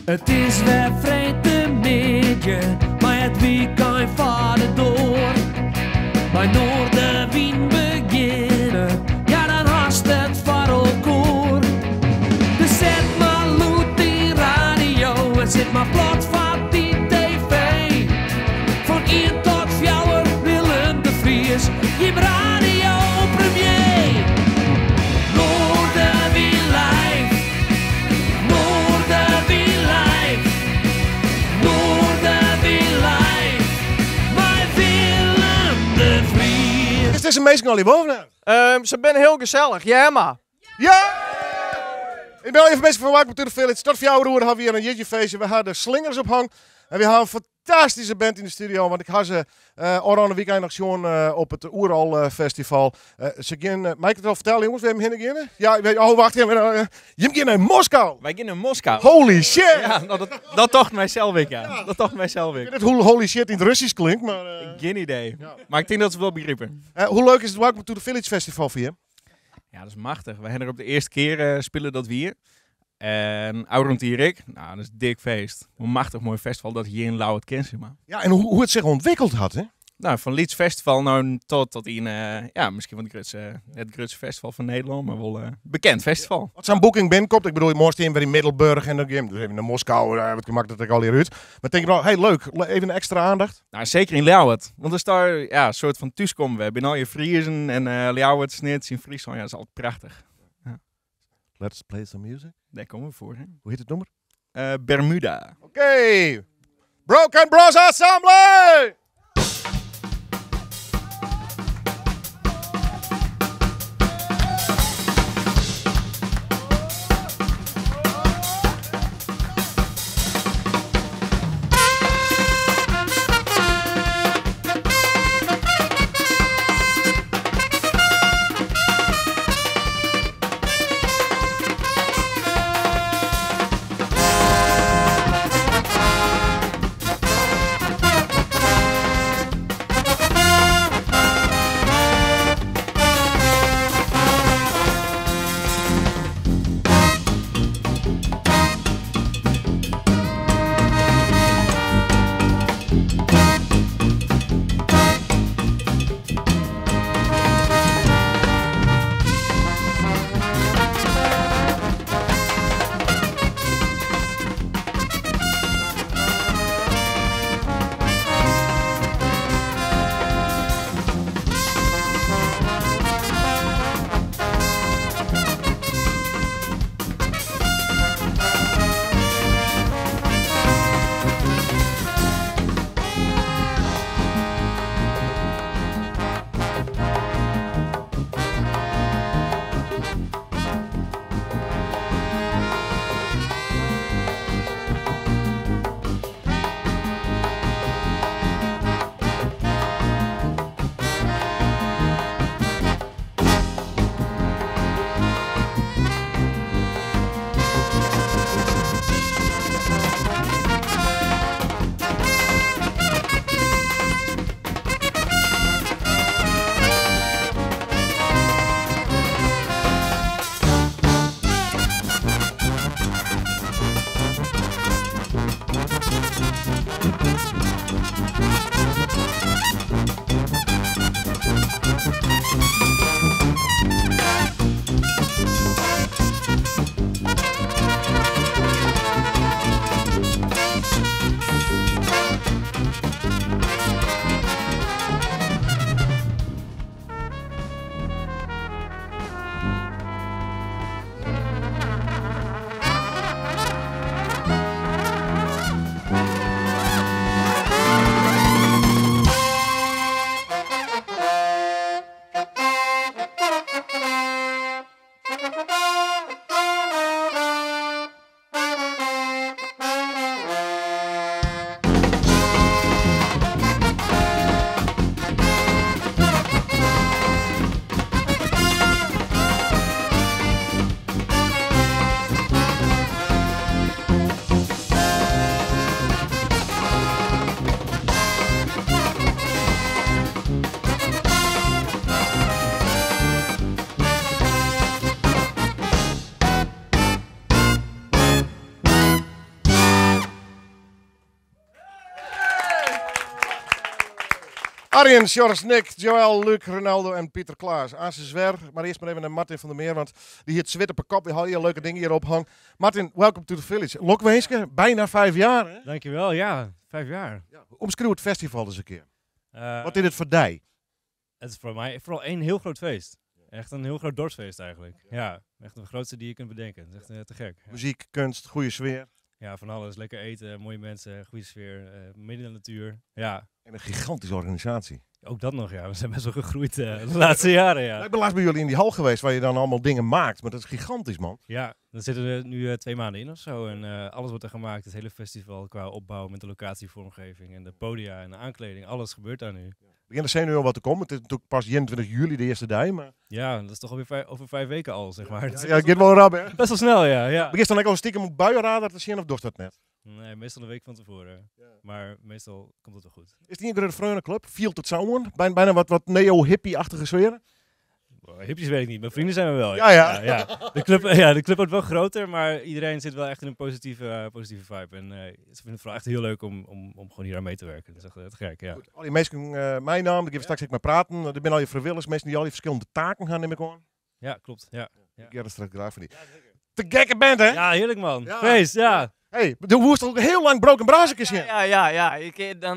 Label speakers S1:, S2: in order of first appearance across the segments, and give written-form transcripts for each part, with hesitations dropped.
S1: It is wer freedtemiddei, mei it wykein foar de doar. Mei Noardewyn begjinne, ja dan hast it foar elkoar. Dus set mar lûd dyn radio en sit mar plat foar dyn TV. Fan ien tot fjouwer Willem de Vries, jim radiopremier. Noardewyn live, Noardewyn live, Noardewyn live, mei Willem de Vries.
S2: Is dizze minsken al boven?
S3: Se binne hiel gesellich, ja mar.
S2: Ja! Ik ben even minsken fan Welcome to the Village. Tot 4 oere ha we hjir in jierdeifeestje. We ha de slingers op hang. En we ha in fantastyske band yn de studio. Want ik ha se ôfrûne wykein noch sjoen op it Oerol Festival. Se gean, mei ik it al fertelle, jonges, wêr't we hinne geane? Ja, oh, wacht even. Jim gean nei Moskou.
S3: Wy gean nei Moskou.
S2: Holy shit!
S3: Ja, no, dat tocht mysels ek, ja. Dat tocht mysels
S2: Ik weet net hoe holy shit yn it Russysk klinkt, mar...
S3: Gjin idee. Mar ik tink dat se wol begripe.
S2: Hoe leuk is it Welcome to the Village Festival foar je?
S3: Ja, dat is machtich. Wy ha der op de earste kear spile dat wie. En ôfrûne jier ek. No, dat is dik feest. In machtich moai festival dat hjir yn Ljouwert kin, sis mar.
S2: Ja, en hoe it sich ûntwikkele hat, hè?
S3: No, fan lyts festival no tot yn, ja, miskien wol it grutste festival fan Nederlân, mar wol bekend festival.
S2: As sa'n boeking binnenkomt, ik bedoel, moarn stean we yn Middelburg en dan gean we dus even nei Moskou, wat makket it ek allegear út. Mar tink ik wel, hey, leuk, even ekstra oandacht.
S3: No, seker yn Ljouwert. Want dan sta ja, in soart fan thúskomme we. Binne al je Friezen en Ljouwert, Snits yn Fryslân, ja, dat is altyd prachtich. Ja.
S2: Let's play some music.
S3: Dêr komme we foar, hè?
S2: Hoe hjit it nûmer?
S3: Bermuda.
S2: Oké. Broken Bros Assembly! Arjen, Sjors, Nick, Joël, Luc, Ronaldo en Pieter Klaas. Aanst wer, mar earst mar even nei Martin van der Meer, want dy hat swit op 'e kop. Wy ha hiel leuke dingen hjir ophongen. Martin, welcome to the village. Lokwinske, bijna 5 jaar, hè?
S4: Dankjewel, ja, 5 jaar.
S2: Ja. Omskriuw it festival ris in kear. Wat is it foar dy?
S4: Het is voor mij vooral één heel groot feest. Echt een heel groot dorpsfeest eigenlijk. Ja, echt de grootste die je kunt bedenken. Het is echt te gek. Ja.
S2: Muzyk, keunst, goede sfear.
S4: Ja, van alles. Lekker eten, mooie mensen, goede sfeer, midden in de natuur. Ja.
S2: En in gigantyske organisaasje.
S4: Ook dat nog, ja. We zijn best wel gegroeid de laatste jaren, ja.
S2: Ik ben laatst bij jullie in die hal geweest waar je dan allemaal dingen maakt. Maar dat is gigantisch, man.
S4: Ja, daar zitten we nu 2 maanden in of zo. En alles wordt er gemaakt. Het hele festival qua opbouw met de locatievormgeving en de podia en de aankleding. Alles gebeurt daar nu.
S2: Begint de zenuwen wat te komen. Het is natuurlijk pas 21 juli de eerste dag, maar...
S4: Ja, dat is toch alweer over 5 weken al, zeg maar.
S2: Ja, ja, het giet wol rap, hè?
S4: Best wel snel, ja.
S2: Begjinst dan ek al stiekem op buienradar te sjen of dochst dat net?
S4: Nee, meestal een week van tevoren. Maar meestal komt het wel goed.
S2: Is het niet een grote club? Viel het zo Bijna wat neo-hippie-achtige sfeer?
S4: Hippies weet ik niet, maar vrienden zijn we wel.
S2: Ja.
S4: De club, ja, de club wordt wel groter, maar iedereen zit wel echt in een positieve vibe. En ze vinden het vooral echt heel leuk om gewoon hier aan mee te werken. Dat is echt te gek, ja.
S2: Goed, al dy minsken, mijn naam, daar gean we straks ek mei praten. Der binne al dy frijwilligers, minsken dy't al dy ferskillende taken ha, nim ik oan.
S4: Ja, klopt. Ja.
S2: Ik hear straks graach fan dy. Te gekke band, hè?
S4: Ja, heerlijk man. Feest, ja.
S2: Hey, do woest al hiel lang Broken Brazekes hier.
S5: Ja.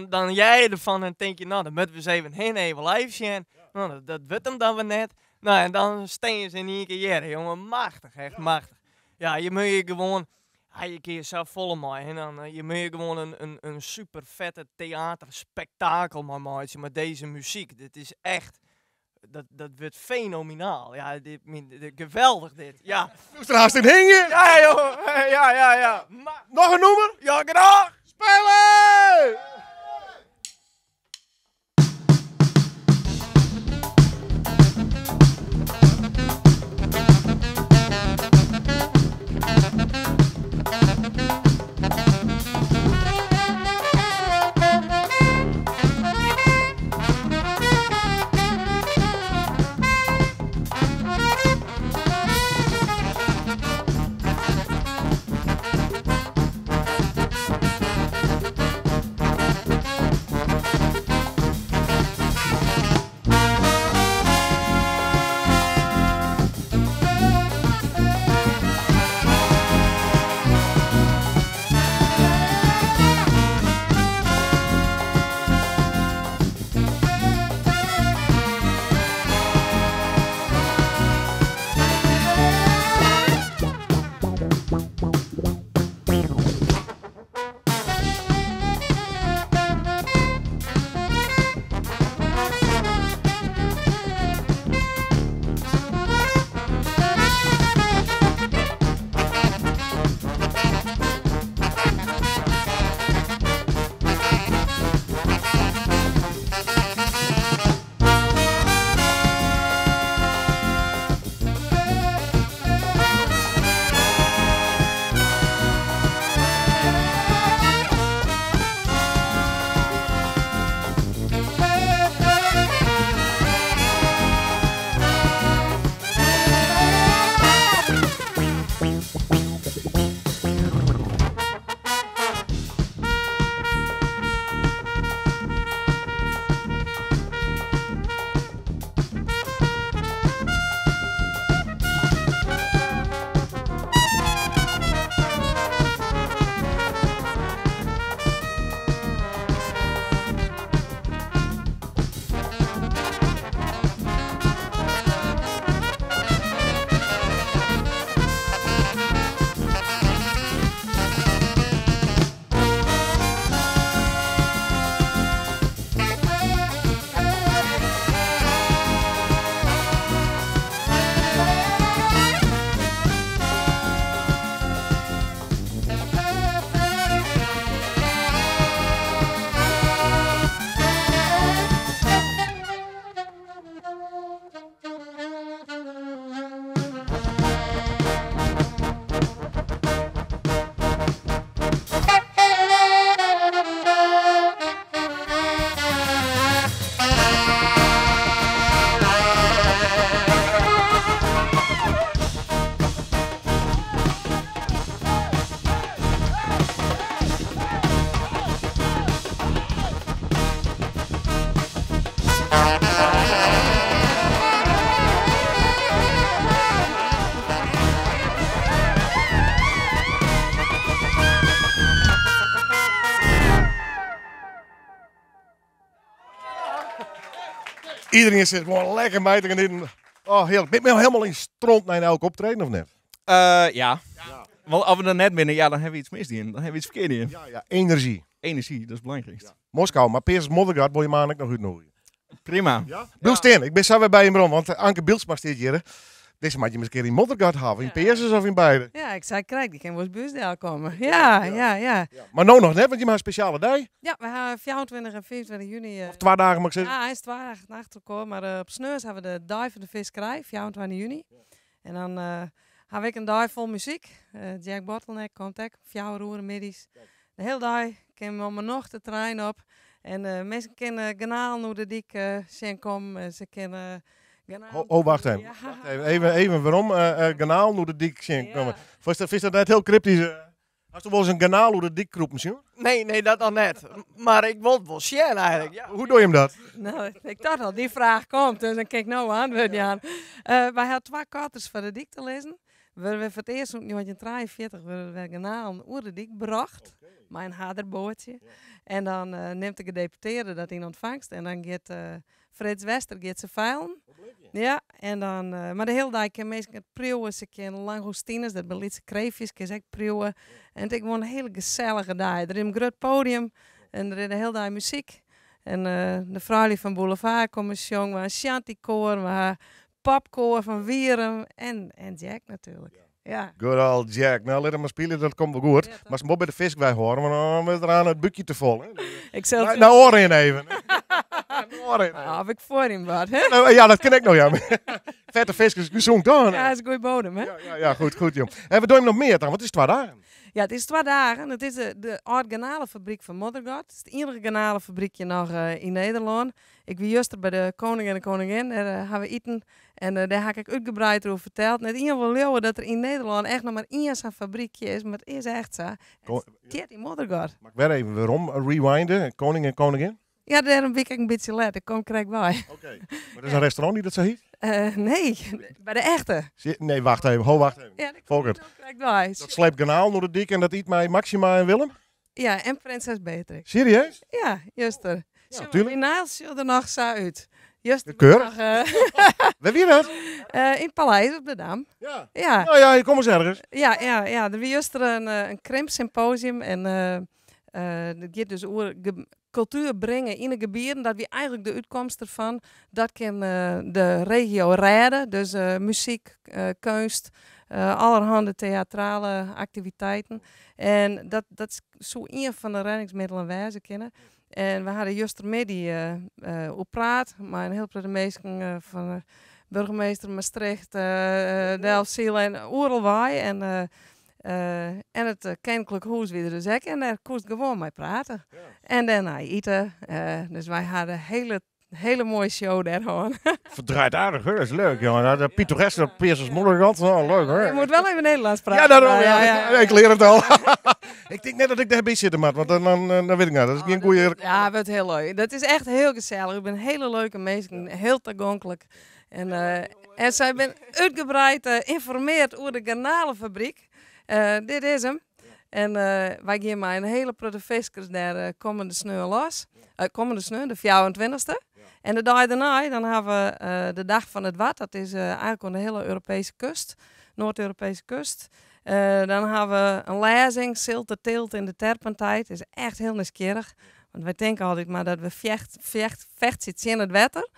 S5: Dan jij ervan en denk je, nou, dan moeten we eens even heen, even live zien. Nou, dat wordt hem dan weer net. Nou, en dan steen ze in één keer hier, jongen. Machtig, echt machtig. Ja, je moet je gewoon, ja, je kunt jezelf volle maken. En dan, je moet je gewoon een super vette theaterspektakel maar maken met deze muziek. Dit is echt, dat wordt fenomenaal. Ja, geweldig dit. Ja.
S2: Moest er haast in hingen.
S5: Ja, joh. Ja.
S2: Noch in nûmer?
S5: Ja, graach.
S2: Spylje! Iedereen zit gewoon lekker mee te genieten. Oh, heerlijk. Ben je nou helemaal in stront naar elk optreden of net?
S3: Ja. Want als we er net binnen, ja, dan hebben we iets mis in. Dan hebben we iets verkeerd in.
S2: Ja, ja, energie.
S3: Energie, dat is het belangrijkste.
S2: Ja. Moskou, maar Peerses Moddergat wil je maandag nog uitnodigen.
S3: Prima.
S2: Ja? Blijf staan, ik ben zo weer bij je bron, want Anke Bilsma staat hier. Deze moet je eens een keer in Moddergat hebben, in Peerses of in beide.
S6: Ja, ik zei, kijk, die kan wel eens buurtdeel komen. Ja, ja, ja.
S2: Maar nou nog net, want je maakt een speciale dag.
S6: Ja, we hebben 24 en 24 juni.
S2: Of 2 dagen, mag ik zeggen.
S6: Ja, hij is 2 dagen achter elkaar. Maar op Sneurs hebben we de dag van de visserij, 24 juni. En dan heb ik een dag vol muziek. Jack Bottleneck komt ook, 4 uur middags. De hele dag kunnen we nog de trein op. En mensen kunnen kanaal naar de dik zien komen. Ze kunnen
S2: Oh, oh, wacht even.
S6: Ja.
S2: Wacht even, even, even waarom kanaal naar de dik zien
S6: Ja.
S2: komen? Vind je dat net heel cryptisch? Had je wel eens een kanaal naar de dik kroep misschien?
S5: Nee, nee, dat dan net. Maar ik wil het wel zien eigenlijk. Ja.
S2: Hoe doe je hem dat?
S6: Nou, ik dacht al, die vraag komt, dus dan kijk ik nou aan, antwoord Jan. Wij hadden 2 karters voor de dik te lezen. We hebben voor het eerst in 1943 werden we kanaal oer de dik gebracht. Met een haderbootje.
S2: Ja.
S6: En dan neemt de gedeputeerde dat in ontvangst. En dan gaat Frits Wester gaat ze veilen. Ja, en dan, maar de hele dag kan mensen het prieuwen. Ze kennen langoustines, dat Belitse kreefjes, kan ze ook prieuwen. En het is gewoon een hele gezellige dag. Er is een groot podium en er is de hele dag muziek. En de vrouwen van Boulevard komen jong, we een shantykoor, we een popkoor van Wierum en Jack natuurlijk. Ja.
S2: Good old Jack. Nou, laat hem maar spelen, dat komt wel goed.
S6: Ja, toch?
S2: maar ze moet bij de vis bij horen, want dan is er aan het bukje te vol. Hè?
S6: Ik zal
S2: Nou, nou oren in even. Nou, oren in.
S6: Nou, of ik voor hem wat, hè?
S2: Nou, ja, dat ken ik nog, ja. Vette vis is gezond dan.
S6: Ja, dat is een goede bodem, hè?
S2: Ja, ja, ja, goed, goed, jong. En we doen hem nog meer dan, want het is 2 dagen.
S6: Ja, het is 2 dagen. Het is de oud garnalenfabriek van Moddergat. Het is het enige garnalenfabriekje nog in Nederland. Ik was juist bij de koning en de koningin. Daar hebben we eten. En daar heb ik uitgebreid over verteld. Net iemand wil leeuwen dat er in Nederland echt nog maar één zo'n fabriekje is. Maar het is echt zo. Het is in Moddergat.
S2: Mag ik weer even waarom rewinden? Koning en koningin?
S6: Ja, daarom ben ik een beetje let. Ik kom krijg bij.
S2: Oké. Maar dat is een restaurant die dat zo heet?
S6: Nee, bij de echte.
S2: Nee, wacht even. Ho, wacht even.
S6: Ja, dat
S2: Volkert.
S6: kom ik bij.
S2: Dat sleept kanaal door de dik en dat eet mij Maxima en Willem?
S6: Ja, en prinses Beatrix.
S2: Serieus?
S6: Ja, juist er.
S2: Ja, tuurlijk.
S6: In Nijls ziet er nog zo uit. Juist
S2: Ja, keurig.
S6: Nog,
S2: Waar wie dat?
S6: In het paleis op de Dam.
S2: Ja.
S6: Ja.
S2: Nou ja, je komt eens ergens.
S6: Ja, ja, ja. Er was juist er een krimpsymposium en dat gaat dus over cultuur brengen in de gebieden. Dat we eigenlijk de uitkomst ervan, dat kan de regio redden. Dus muziek, kunst, allerhande theatrale activiteiten. En dat is zo een van de reddingsmiddelen wijzen kennen. En we hadden juist midden op praat, maar een heel veel mensen van burgemeester Maastricht, Delfziel en Oerelwaai. En het Koninklijk Huis weer dus ook. En daar kost gewoon mee praten.
S2: Ja.
S6: En daarna eten. Dus wij hadden een hele, hele mooie show daar gewoon.
S2: Verdraaid aardig, hoor. Dat is leuk, jongen. Dat pittoreske, dat Peersens Moddergat. Oh, leuk, hoor.
S6: Je moet wel even Nederlands praten.
S2: Ja, daarom,
S6: maar
S2: ja.
S6: ja, ja.
S2: Ik leer het al. Ik denk net dat ik daarbij zit, maat, want dan weet ik nou. Dat is geen goeie...
S6: Ja, het wordt heel leuk. Dat is echt heel gezellig. Ik ben hele leuke mensen, heel toegankelijk. En zij ben uitgebreid geïnformeerd over de garnalenfabriek. Dit is hem. En wij gaan maar een hele prutte viskers daar komende sneeuw los. Komende sneeuw, de 24e. En de dag daarna, dan hebben we de dag van het Wad. Dat is eigenlijk aan de hele Europese kust. Noord-Europese kust. Dan hebben we een lezing, Zilte Teelt in de Terpentijd. Dat is echt heel nieuwsgierig. Want wij denken altijd maar dat we vecht zitten in het water.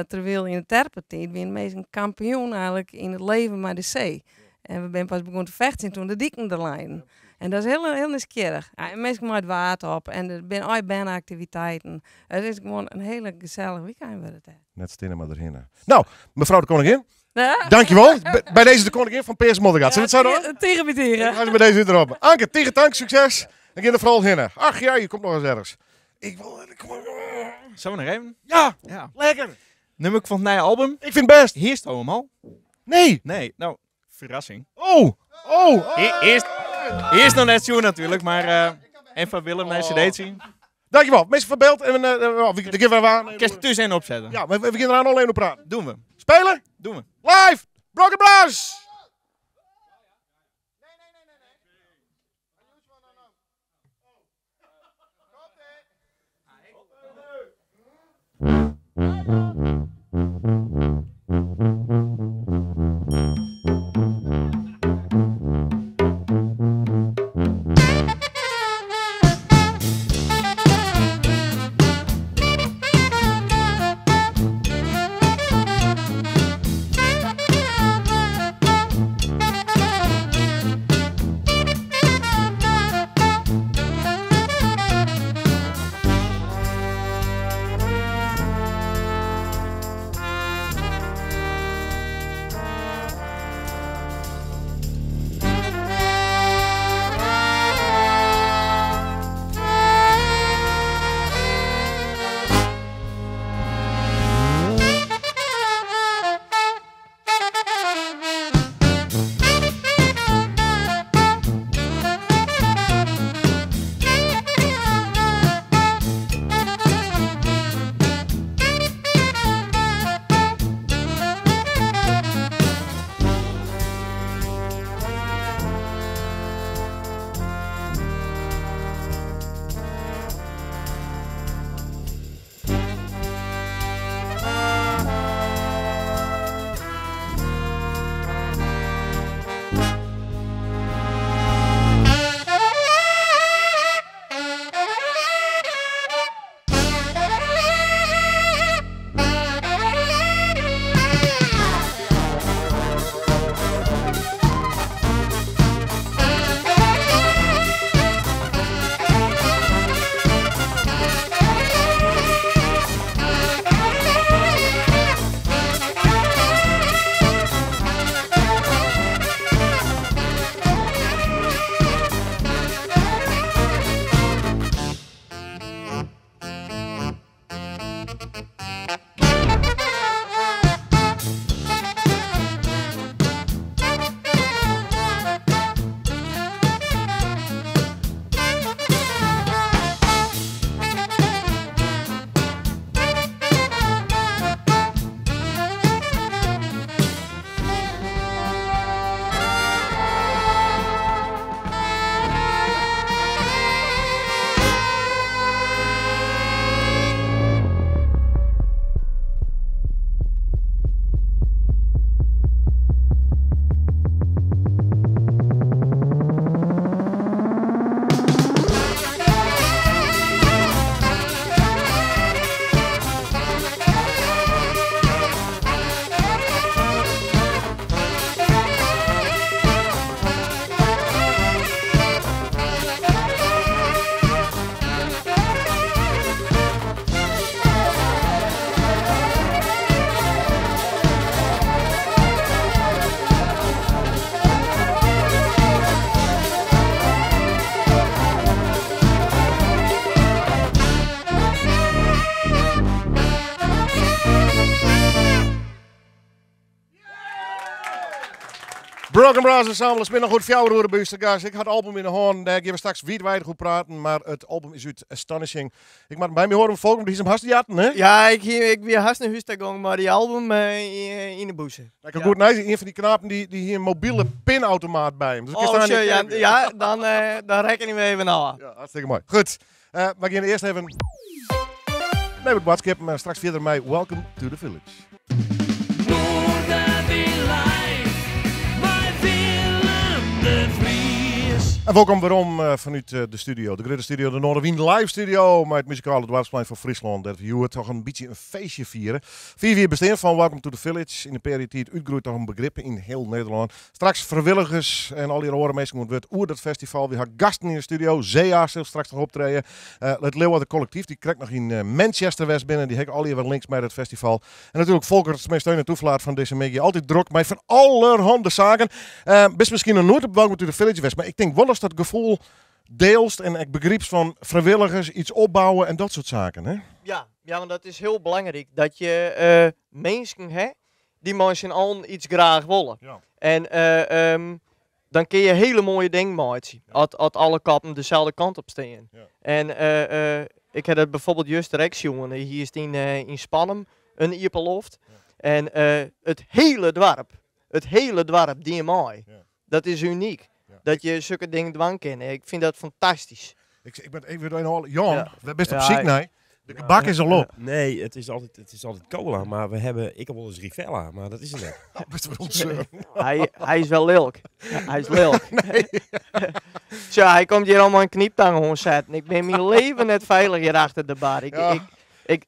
S6: Terwijl in de Terpentijd ben je een kampioen eigenlijk in het leven maar de zee. En we zijn pas begonnen te vechten toen de dieken er lijnen. En dat is heel, heel nieuwsgierig. Ja, en mensen maken het water op en er zijn al activiteiten. Het is gewoon een hele gezellig weekend wordt het, hè.
S2: Net stinnen maar erheen. Nou, mevrouw de koningin.
S6: Ja.
S2: Dankjewel. Bij deze de koningin van Peers Moddergat. Zullen we het zo doen?
S6: Tegen bij tegen.
S2: Ik ga ze bij deze erop. Anke, tegen dank, succes. En ga er vooral heen. Ach ja, je komt nog eens ergens. Ik wil... Ik kom,
S3: Zullen we nog even?
S2: Ja,
S3: Ja.
S2: lekker.
S3: Nummer van het nieuwe album.
S2: Ik vind het best.
S3: Hier is het allemaal.
S2: Nee.
S3: Nee, nou, verrassing.
S2: Oh, oh. Oh.
S3: Eerst nog net zo natuurlijk, maar en van Willem naar cd zien.
S2: Dankjewel. Meester van Belt en de geven we aan.
S3: Ik kan thuis en opzetten.
S2: Ja, we beginnen eraan alleen op praten.
S3: Doen we.
S2: Spelen?
S3: Doen we.
S2: Live! Broken Brass! Nee, nee, nee, nee. Broken Brass Ensemble spint noch goed fjouwer oere by ús te gast. Ik ha it album yn de hân, dêr gean we straks wiidweidich oer praten, mar it album is út Astonishing. Ik moat by my hâlde, Volker, dy is him hast jatten, hè?
S5: Ja, ik, hie, ik wie hast nei hús ta gong mei dy album yn de bûse.
S2: Ik ha goed nijs, ien fan dy knapen dy, dy hie in mobile pinautomaat by him. Dus
S5: Oh, sure, ja, ja, dan, dan rekkenje we even ôf.
S2: Ja, hartstikke moai. Goed, we gean earst even nei wat boadskippen en straks fierder mei Welcome to the Village.
S1: Noardewyn Live mei Willem de Vries.
S2: En welkom werom fanút de studio, de grutte studio, de Noardewyn Live Studio, mei it muzikale doarpsplein fan Fryslân, dêr't we hjoed toch in bytsje in feestje fiere. 5 jier bestean fan Welcome to the Village, yn in pear jier tiid útgroeid ta in begrip yn hiel Nederlân. Straks frijwilligers en al dy oare minsken oan it wurd oer dat festival. We ha gasten yn de studio. Zea sil straks noch optrede. It Leeuwarder Kollektyf, dy't krekt noch yn Manchester west binne, dy ha ek allegear wer links mei dat festival. En natuerlik Folkert, mei steun en toeferlaat fan dizze middei. Altyd drok mei fan allerhande saken. Bist miskien noch noait op Welcome to the Village west, mar ik tink wol datst dat gefoel deelst en ek begrypst fan frijwilligers, iets opbouwe en dat soart saken, hè?
S5: Ja, ja, want dat is hiel belangryk. Dat je minsken ha dy mei syn allen iets graach wolle.
S2: Ja.
S5: En dan kin je hiele moaie dingen meitsje. As, as alle kappen deselde kant op stean.
S2: Ja.
S5: En ik ha dat byfoarbyld juster ek sjoen. Hjir is yn Spannum in iepenloft. En it hiele doarp, it hiele doarp die mei.
S2: Ja.
S5: Dat is unyk.
S2: Ja.
S5: Dat je sokke dingen dwaan kinne. Ik fyn dat fantastysk.
S2: Ik, ik ben even een hal. Jan,
S5: Ja.
S2: wêr bist op
S5: Ja,
S2: syk
S5: ik-
S2: nei? De gebak is al op.
S7: Nee, het is altijd cola, maar we hebben, ik heb wel eens Rivella, maar dat is het net.
S2: Oh, bist wel ontzeuren.
S5: Hij is wel lilk. Hij is lilk. Zo, hij komt hier allemaal een knieptang omzetten. Ik ben mijn leven net veilig hier achter de bar. Ik,
S2: Ja.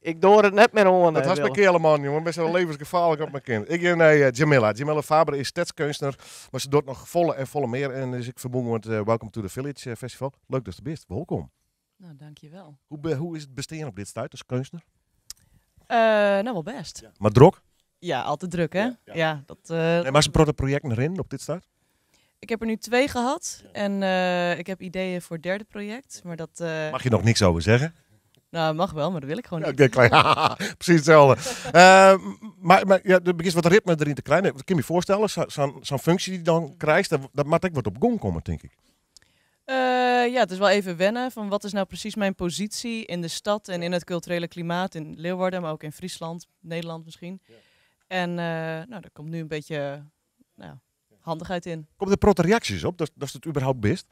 S5: ik door het net meer om.
S2: Dat was mijn kerel, man, jongen. Best wel levensgevaarlijk op mijn kind. Ik ben naar Jamila. Jamila Faber is stadskunstenaar, maar ze doet nog volle en volle meer. En is ik verbonden met Welcome to the Village Festival. Leuk dat je er bent. Welkom.
S8: Nou, dankjewel.
S2: Hoe is het bestaan op dit stuit als kunstenaar?
S8: Nou, wel best.
S2: Ja. Maar druk?
S8: Ja, altijd druk, hè? Ja, dat,
S2: Nee, maar ze protte projecten erin op dit stuit?
S8: Ik heb er nu 2 gehad en ik heb ideeën voor het derde project, maar dat...
S2: Mag je nog niks over zeggen?
S8: Nou, mag wel, maar dat wil ik gewoon
S2: Ja,
S8: niet.
S2: ik denk, klein, precies hetzelfde. Maar ja, er begint wat ritme erin te krijgen. Ik kan je voorstellen, zo'n functie die je dan krijgt, dat moet ik wat op gong komen, denk ik.
S8: Ja, het is wel even wennen van wat is nou precies mijn positie in de stad en in het culturele klimaat in Leeuwarden, maar ook in Friesland, Nederland misschien.
S2: Ja.
S8: En daar komt nu een beetje handigheid in.
S2: Komt er protte reacties op, dat het überhaupt best?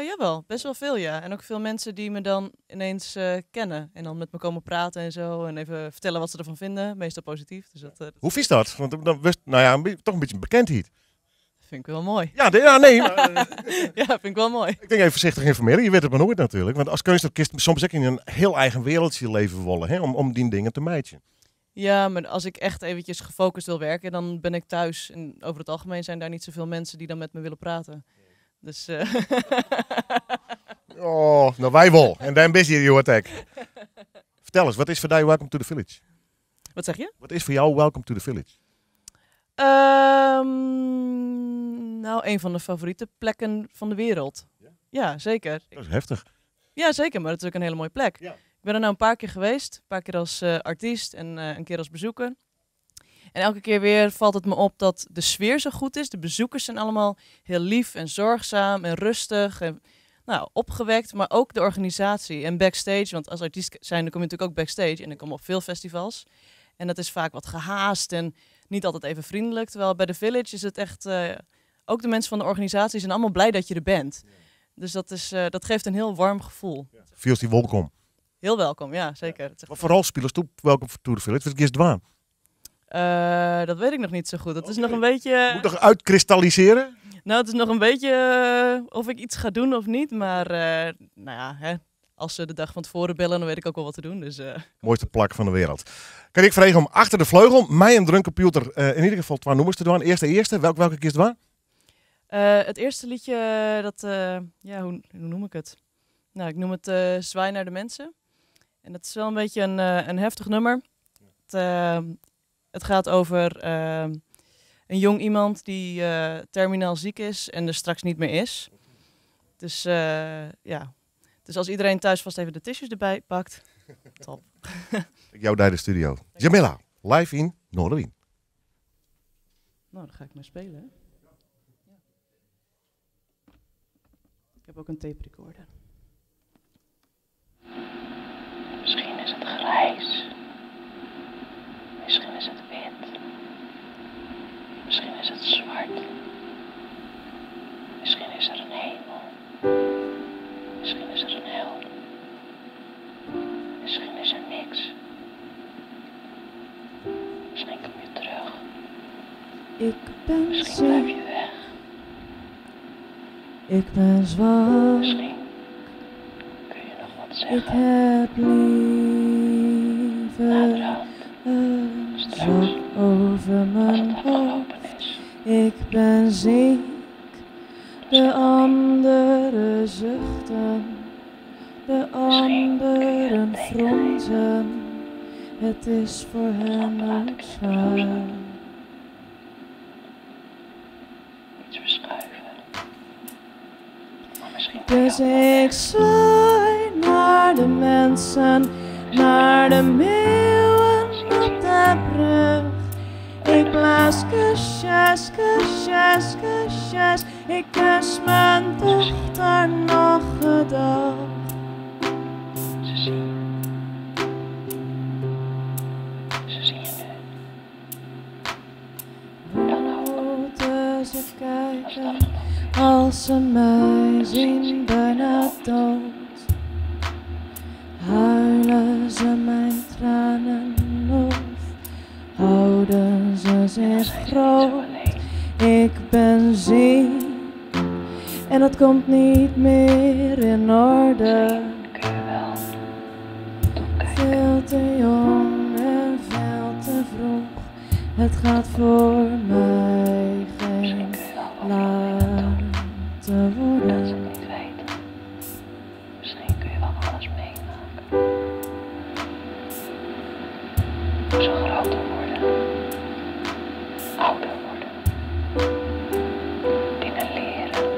S8: Jawel, best wel veel, ja. En ook veel mensen die me dan ineens kennen en dan met me komen praten en zo. En even vertellen wat ze ervan vinden, meestal positief. Dus dat
S2: Hoe vies dat? Want dan wist, nou ja, een toch een beetje bekendheid.
S8: vind ik wel mooi.
S2: Ja, nee, ja, nee, maar,
S8: Ja, vind ik wel mooi.
S2: Ik denk even voorzichtig informeren. Je weet het maar nooit natuurlijk. Want als kunstenaar kist soms ook in een heel eigen wereldje leven wollen, hè, om die dingen te mijten.
S8: Ja, maar als ik echt eventjes gefocust wil werken, dan ben ik thuis. En over het algemeen zijn daar niet zoveel mensen die dan met me willen praten. Dus,
S2: Oh, nou wij wel. En dan ben je hier, hoort ik. Vertel eens, wat is voor jou Welcome to the Village?
S8: Wat zeg je?
S2: Wat is voor jou Welcome to the Village?
S8: Een van de favoriete plekken van de wereld.
S2: Ja?
S8: Ja, zeker.
S2: Dat is heftig.
S8: Ja, zeker, maar dat is ook een hele mooie plek.
S2: Ja.
S8: Ik ben er nou een paar keer geweest. Een paar keer als artiest en een keer als bezoeker. En elke keer weer valt het me op dat de sfeer zo goed is. De bezoekers zijn allemaal heel lief en zorgzaam en rustig en opgewekt. Maar ook de organisatie en backstage. Want als artiest zijn, dan kom je natuurlijk ook backstage. En ik kom op veel festivals. En dat is vaak wat gehaast en niet altijd even vriendelijk. Terwijl bij The Village is het echt... ook de mensen van de organisatie zijn allemaal blij dat je er bent.
S2: Ja.
S8: Dus dat geeft een heel warm gevoel.
S2: Ja. Viel die welkom?
S8: Heel welkom, ja, zeker.
S2: Ja.
S8: Het is echt
S2: Wat vooral spelers toe, welkom to the Village. Wat is het dwaan?
S8: Dat weet ik nog niet zo goed. Dat is nog
S2: Oké.
S8: een beetje...
S2: Moet nog uitkristalliseren?
S8: Nou, het is nog een beetje of ik iets ga doen of niet. Maar als ze de dag van tevoren bellen, dan weet ik ook wel wat te doen. Dus.
S2: Mooiste plak van de wereld. Kan ik vragen om achter de vleugel mij een drumcomputer in ieder geval 2 nummers te doen. Eerste, eerste. Welke kiest waar?
S8: Het eerste liedje, dat ja, hoe noem ik het? Nou, ik noem het Zwaai naar de mensen. En dat is wel een beetje een heftig nummer. Het gaat over een jong iemand die terminaal ziek is en er straks niet meer is. Dus ja. Dus als iedereen thuis vast even de tissues erbij pakt, top.
S2: Ik jou daar de studio. Jamila, live in Noardewyn.
S8: Nou, dan ga ik maar spelen. Hè? Ja. Ik heb ook een tape recorder.
S9: Misschien is het grijs. Misschien is het wit. Misschien is het zwart. Misschien is er een hemel. Misschien is er een hel. Misschien is er niks. Misschien kom je terug.
S8: Ik ben
S9: Misschien blijf
S8: ziek,
S9: je weg.
S8: ik ben zwak.
S9: Misschien kun je nog wat
S8: Ik
S9: zeggen.
S8: heb liever
S9: Naderhand.
S8: een
S9: Straks.
S8: zak over
S9: Als
S8: mijn
S9: het afgelopen
S8: hoofd.
S9: is.
S8: Ik ben ziek, de anderen zuchten, de
S9: Misschien kun je
S8: anderen
S9: een teken geven.
S8: fronsen. Het is voor
S9: Het
S8: hen
S9: lampen
S8: ook
S9: laat ik in het
S8: zwaar.
S9: rozen. Iets verschuiven. Maar misschien ben je
S8: Dus
S9: ook wel
S8: ik
S9: weg.
S8: zwaai naar de mensen,
S9: Misschien
S8: naar de
S9: ben je
S8: meeuwen
S9: Zien
S8: op
S9: ze
S8: de brug. Ik
S9: Alleen
S8: blaas
S9: nog
S8: kusjes, kusjes, kusjes. Ik kus mijn
S9: Ze zien je.
S8: dochter nog een dag.
S9: Ze zien je. Ze zien je nu. Dan ook.
S8: Moeten ze
S9: Als het
S8: kijken
S9: afgelopen is.
S8: als ze mij
S9: Dan zien ze
S8: zien
S9: je in de
S8: bijna
S9: hoofd.
S8: dood. Huilen ze mijn tranen of houden ze
S9: En dan
S8: zich
S9: zijn ze niet zo
S8: groot?
S9: alleen.
S8: Ik ben ziek en dat komt niet meer in orde.
S9: Misschien kun je wel toekijken.
S8: Veel te jong en veel te vroeg. Het gaat voor mij
S9: Misschien
S8: geen
S9: kun je wel overal weer naartoe.
S8: laten
S9: Dat ze
S8: worden.
S9: het niet weten. Misschien kun je wel alles meemaken. Hoe ze groter worden. Ouder worden. Dingen leren.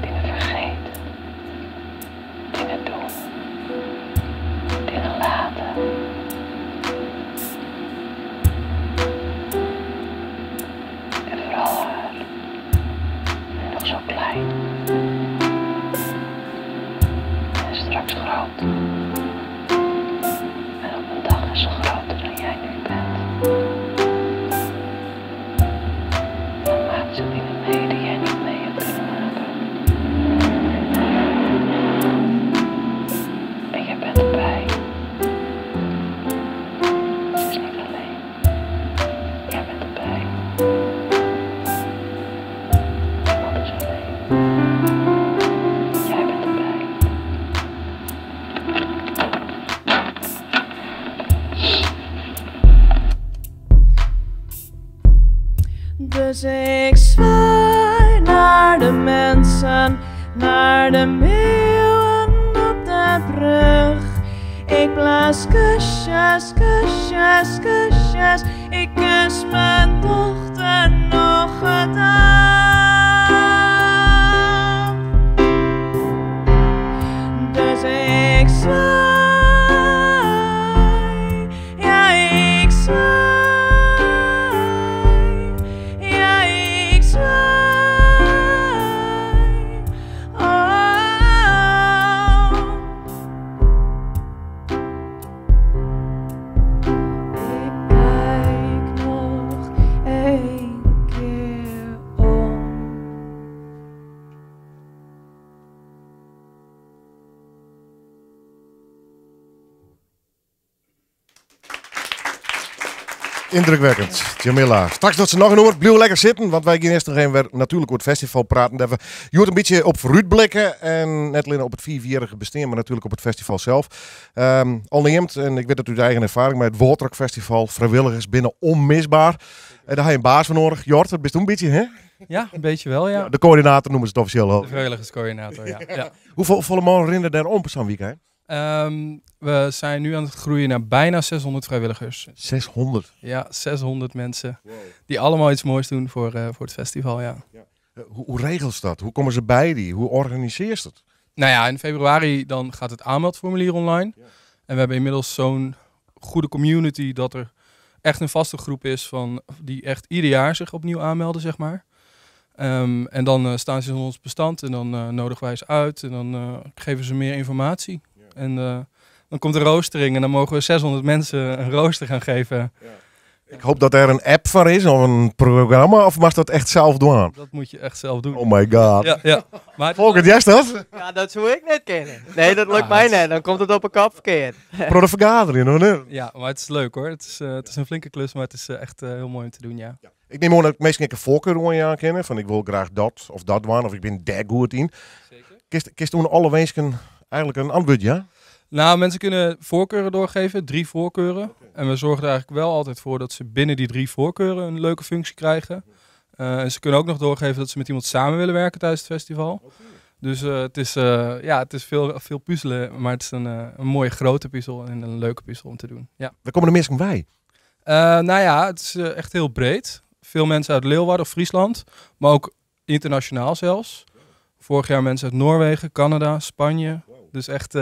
S9: Dingen vergeten. Dingen doen. Dingen laten. En vooral haar. Nu nog zo klein. En straks groot. En op een dag is ze groter dan jij nu bent. En dan maakt ze dingen mee die jij niet mee hebt kunnen maken. En jij bent erbij. Ze is niet alleen. Jij bent erbij. Niemand is alleen. Jij bent erbij.
S8: Dus ik zwaai naar de mensen, naar de meeuwen op de brug. Ik blaas kusjes, kusjes, kusjes. Ik kus mijn dochter nog een dag. Dus ik zwaai, ja ik zwaai, ja ik zwaai. Oh. Ik kijk nog één keer om.
S2: Indrukwekkend, Jamila. Straks dat ze nog een oor. Blijf lekker zitten, want wij gaan eerst nog even weer natuurlijk over het festival praten. Dat we je hoort een beetje op vooruitblikken en net alleen op het vierjarige bestaan, maar natuurlijk op het festival zelf. Al neemt, en ik weet dat uit eigen ervaring, maar het Waterrock Festival, vrijwilligers binnen onmisbaar. En daar heb je een baas voor nodig. Jort, dat bist toen een beetje, hè?
S10: Ja, een beetje wel, ja.
S2: De coördinator noemen ze het officieel al.
S10: De vrijwilligerscoördinator, ja. Ja.
S2: Hoeveel volle mannen rennen daar om per zo'n weekend?
S10: We zijn nu aan het groeien naar bijna 600 vrijwilligers.
S2: 600?
S10: Ja, 600 mensen. Die allemaal iets moois doen voor het festival, ja.
S2: Hoe regelt dat? Hoe komen ze bij die? Hoe organiseert het?
S10: In februari dan gaat het aanmeldformulier online. En we hebben inmiddels zo'n goede community dat er echt een vaste groep is van, die echt ieder jaar zich opnieuw aanmelden, zeg maar. En dan staan ze in ons bestand en dan nodigen wij ze uit en dan geven ze meer informatie. En dan komt de roostering en dan mogen we 600 mensen een rooster gaan geven.
S2: Ik hoop dat er een app voor is of een programma, of mag dat echt zelf doen?
S10: Dat moet je echt zelf doen.
S2: Oh my god.
S10: Ja. Maar
S2: Volgend jaar dat?
S5: Ja, dat zou ik net kennen. Nee, dat lukt
S10: Ja,
S5: mij
S10: het
S5: net. Dan komt het op een kop verkeerd.
S2: Pro de vergadering, hoor. Nee.
S10: Ja, maar het is leuk hoor. Het is een flinke klus, maar het is echt heel mooi om te doen, ja.
S2: Ik neem aan dat ik meestal een voorkeur aan jou kennen. Van ik wil graag dat of dat doen, of ik ben daar goed in.
S10: Zeker.
S2: Kist doen alle wensen eigenlijk een antwoord, ja?
S10: Nou, mensen kunnen voorkeuren doorgeven, 3 voorkeuren. En we zorgen er eigenlijk wel altijd voor dat ze binnen die 3 voorkeuren een leuke functie krijgen. En ze kunnen ook nog doorgeven dat ze met iemand samen willen werken tijdens het festival. Dus het is veel, veel puzzelen, maar het is een mooie grote puzzel en een leuke puzzel om te doen. Ja.
S2: Waar komen de mensen bij?
S10: Nou ja, het is echt heel breed. Veel mensen uit Leeuwarden of Friesland, maar ook internationaal zelfs. Vorig jaar mensen uit Noorwegen, Canada, Spanje. Dus echt,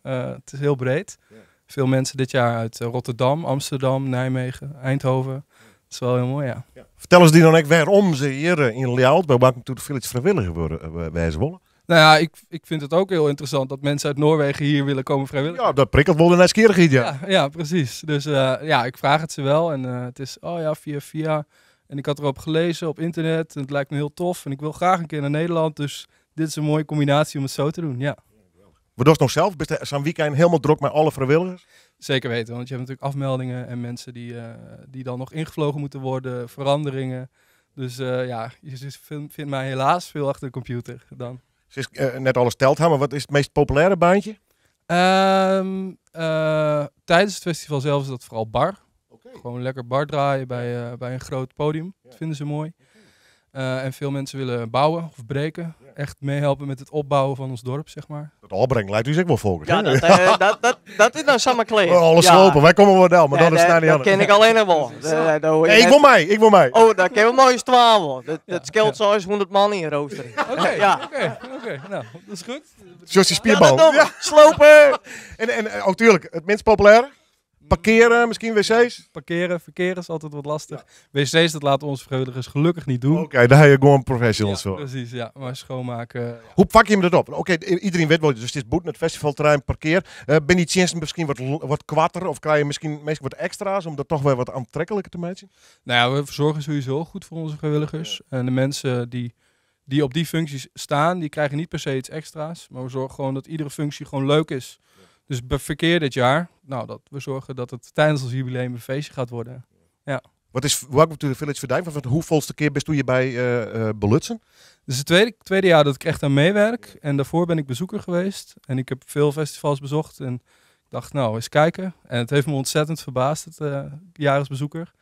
S10: het is heel breed. Veel mensen dit jaar uit Rotterdam, Amsterdam, Nijmegen, Eindhoven. Dat is wel heel mooi, ja.
S2: Vertel eens die dan ook waarom ze hier in Ljouwert bij Welcome to the Village vrijwilliger worden, wij ze willen.
S10: Nou ja, ik vind het ook heel interessant dat mensen uit Noorwegen hier willen komen vrijwillig.
S2: Ja, dat prikkelt wel de nieuwsgierigheid, ja.
S10: Ja, ja, precies. Dus ja, ik vraag het ze wel. En het is, oh ja, via via. En ik had erop gelezen op internet en het lijkt me heel tof. En ik wil graag een keer naar Nederland, dus dit is een mooie combinatie om het zo te doen, ja.
S2: Wat doe je nog zelf? Bist zo'n weekend helemaal druk met alle vrijwilligers?
S10: Zeker weten, want je hebt natuurlijk afmeldingen en mensen die dan nog ingevlogen moeten worden, veranderingen. Dus ja, je vindt mij helaas veel achter de computer dan.
S2: Ze is net alles telt, maar wat is het meest populaire baantje?
S10: Tijdens het festival zelf is dat vooral bar. Gewoon lekker bar draaien bij een groot podium. Dat vinden ze mooi. En veel mensen willen bouwen of breken. Echt meehelpen met het opbouwen van ons dorp, zeg maar.
S2: Dat opbrengen lijkt u zich wel volgens,
S5: Ja,
S2: hè?
S5: dat is nou samen kleed.
S2: Oh, alles
S5: Ja.
S2: slopen, wij komen wel daar, maar
S5: Nee,
S2: dat is nou niet
S5: dat
S2: anders.
S5: ken ik alleen nog wel. Dat hoor je
S2: Nee, ik
S5: net.
S2: wil mij, ik wil mij.
S5: Oh, daar kennen we mooi eens 12. Dat scheelt zo eens 100 man in roosteren.
S10: Oké,
S5: Ja.
S10: oké. Nou, dat is goed.
S2: Zoals die spierbal.
S5: Ja, dat doen we.
S2: Ja.
S5: Slopen!
S2: En ook tuurlijk, het minst populaire? Parkeren, misschien wc's?
S10: Parkeren, verkeren is altijd wat lastig. Wc's, dat laten onze vrijwilligers gelukkig niet doen.
S2: Oké, daar heb je gewoon professionals
S10: Ja,
S2: voor.
S10: precies, ja. Maar schoonmaken, ja.
S2: Hoe pak je hem dat op? Oké, iedereen weet wel, dus het is boete, het festivalterrein, parkeer. Ben die chance misschien wat kwatter of krijg je misschien wat extra's om dat toch weer wat aantrekkelijker te maken?
S10: Nou ja, we verzorgen sowieso goed voor onze vrijwilligers. En de mensen die op die functies staan, die krijgen niet per se iets extra's. Maar we zorgen gewoon dat iedere functie gewoon leuk is. Dus bij verkeer dit jaar, nou, dat we zorgen dat het tijdens ons jubileum een feestje gaat worden. Ja.
S2: Wat is Welcome to the Village voor jou? Want hoeveelste keer bist u je bij Belutsen?
S10: Het is het tweede jaar dat ik echt aan meewerk. En daarvoor ben ik bezoeker geweest. En ik heb veel festivals bezocht. En ik dacht, nou, eens kijken. En het heeft me ontzettend verbaasd, het jaar als bezoeker.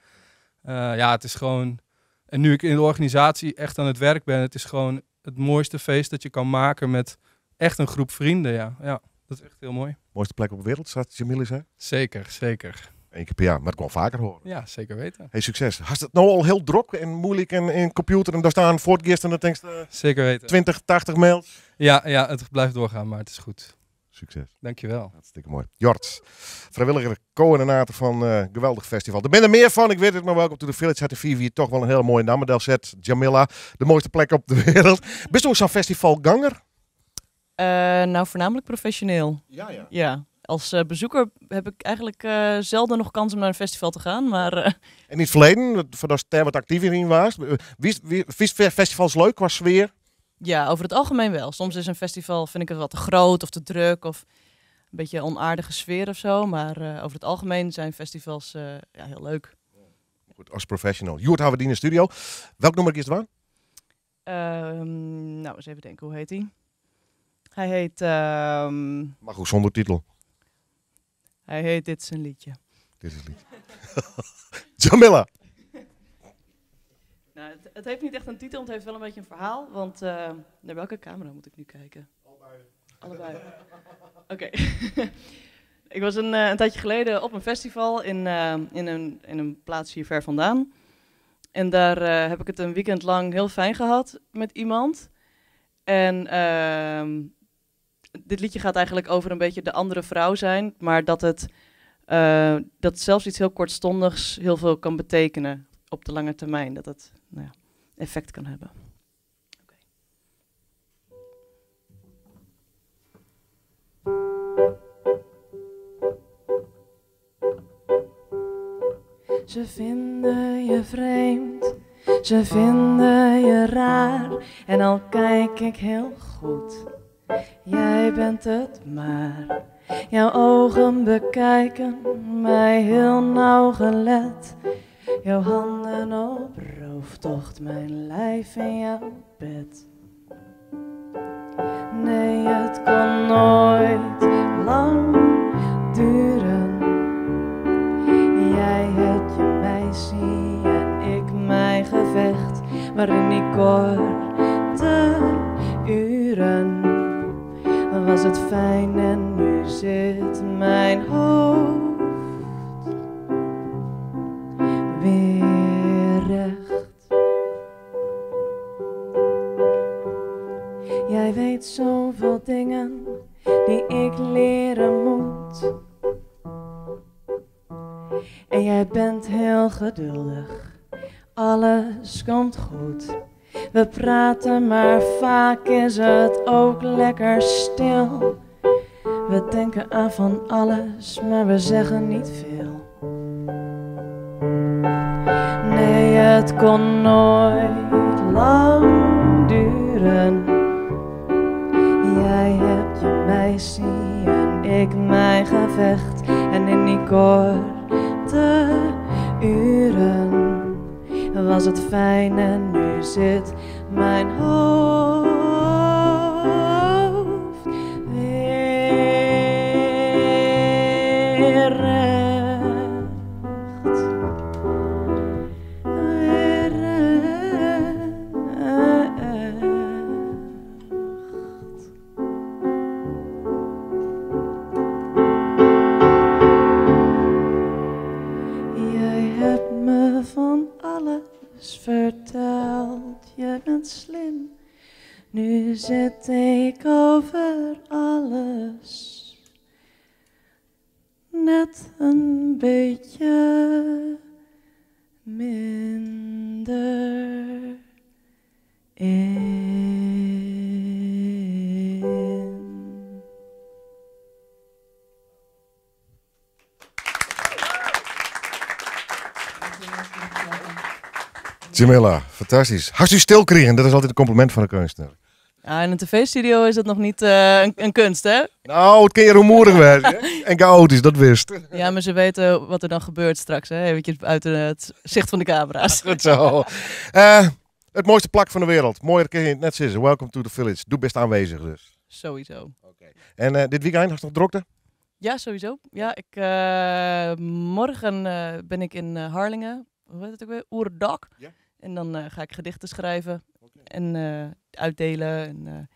S10: Ja, het is gewoon... En nu ik in de organisatie echt aan het werk ben, het is gewoon het mooiste feest dat je kan maken met echt een groep vrienden. Ja, ja, dat is echt heel mooi.
S2: Mooiste plek op de wereld, staat Jamile zei?
S10: Zeker, zeker.
S2: 1 keer per jaar, maar het kon vaker horen.
S10: Ja, zeker weten.
S2: Hey, succes. Had het nou al heel druk en moeilijk en computer en daar staan voortgisteren en dan denk je
S10: Zeker weten.
S2: 20, 80 mails.
S10: Ja, ja, het blijft doorgaan, maar het is goed.
S2: Succes.
S10: Dankjewel.
S2: Hartstikke mooi. Jort, vrijwilliger coördinator van geweldig festival. Er ben er meer van, ik weet het maar. Welcome to the Village had de 4-4 toch wel een hele mooie naam. Set, Jamila, de mooiste plek op de wereld. Bist u ook zo'n festivalganger?
S8: Nou, voornamelijk professioneel.
S2: Ja, ja.
S8: Ja. Als bezoeker heb ik eigenlijk zelden nog kans om naar een festival te gaan, maar
S2: En in het verleden, voor dat je wat actiever in was, wie is festivals leuk qua sfeer?
S8: Ja, over het algemeen wel. Soms is een festival, vind ik het wat te groot of te druk of een beetje een onaardige sfeer. Maar over het algemeen zijn festivals heel leuk.
S2: Goed, als professional. Joert hebben we die in de studio. Welk nummer is het waar?
S8: Nou, eens even denken, hoe heet hij? Hij heet
S2: Maar goed, zonder titel.
S8: Hij heet Dit is een liedje.
S2: Dit is een liedje. Jamila.
S8: Nou, het heeft niet echt een titel, want het heeft wel een beetje een verhaal. Want naar welke camera moet ik nu kijken? Allebei. Allebei. Oké. Ik was een tijdje geleden op een festival in een plaats hier ver vandaan. En daar heb ik het een weekend lang heel fijn gehad met iemand. En dit liedje gaat eigenlijk over een beetje de andere vrouw zijn. Maar dat het Dat zelfs iets heel kortstondigs heel veel kan betekenen op de lange termijn. Dat het, nou ja, effect kan hebben. Ze vinden je vreemd, ze vinden je raar. En al kijk ik heel goed, jij bent het maar. Jouw ogen bekijken mij heel nauwgelet. Jouw handen op rooftocht, mijn lijf in jouw bed. Nee, het kon nooit lang duren. Jij hebt je meisje en ik mijn gevecht. Maar in die korte uren was het fijn en nu zit mijn hoofd weer recht. Jij weet zoveel dingen die ik leren moet. En jij bent heel geduldig, alles komt goed. We praten, maar vaak is het ook lekker stil. We denken aan van alles, maar we zeggen niet veel. Nee, het kon nooit lang duren. Jij hebt je meisje en ik mijn gevecht. En in die korte uren was het fijn en nu zit mijn hoofd weer recht. Weer recht. Jij hebt me van alles verteld, je bent slim. Nu zit ik over alles net een beetje minder in.
S2: Jamila, fantastisch. Hast u stil kregen, dat is altijd een compliment van de kunstenaar.
S8: Ja, in een tv-studio is dat nog niet een kunst, hè?
S2: Nou, het kan je rumoerig worden, hè? En chaotisch, dat wist.
S8: Ja, maar ze weten wat er dan gebeurt straks, hè? Eventjes buiten het zicht van de camera's.
S2: Goed zo. Het mooiste plak van de wereld. Mooier kun je het net zeggen. Welcome to the village. Doe best aanwezig dus.
S8: Sowieso.
S2: Okay. En dit weekend, hast nog drukte?
S8: Ja, sowieso. Ja, ik, morgen ben ik in Harlingen. Hoe heet het ook weer? Oerdak.
S2: Ja.
S8: En dan ga ik gedichten schrijven.
S2: Okay.
S8: En uitdelen. En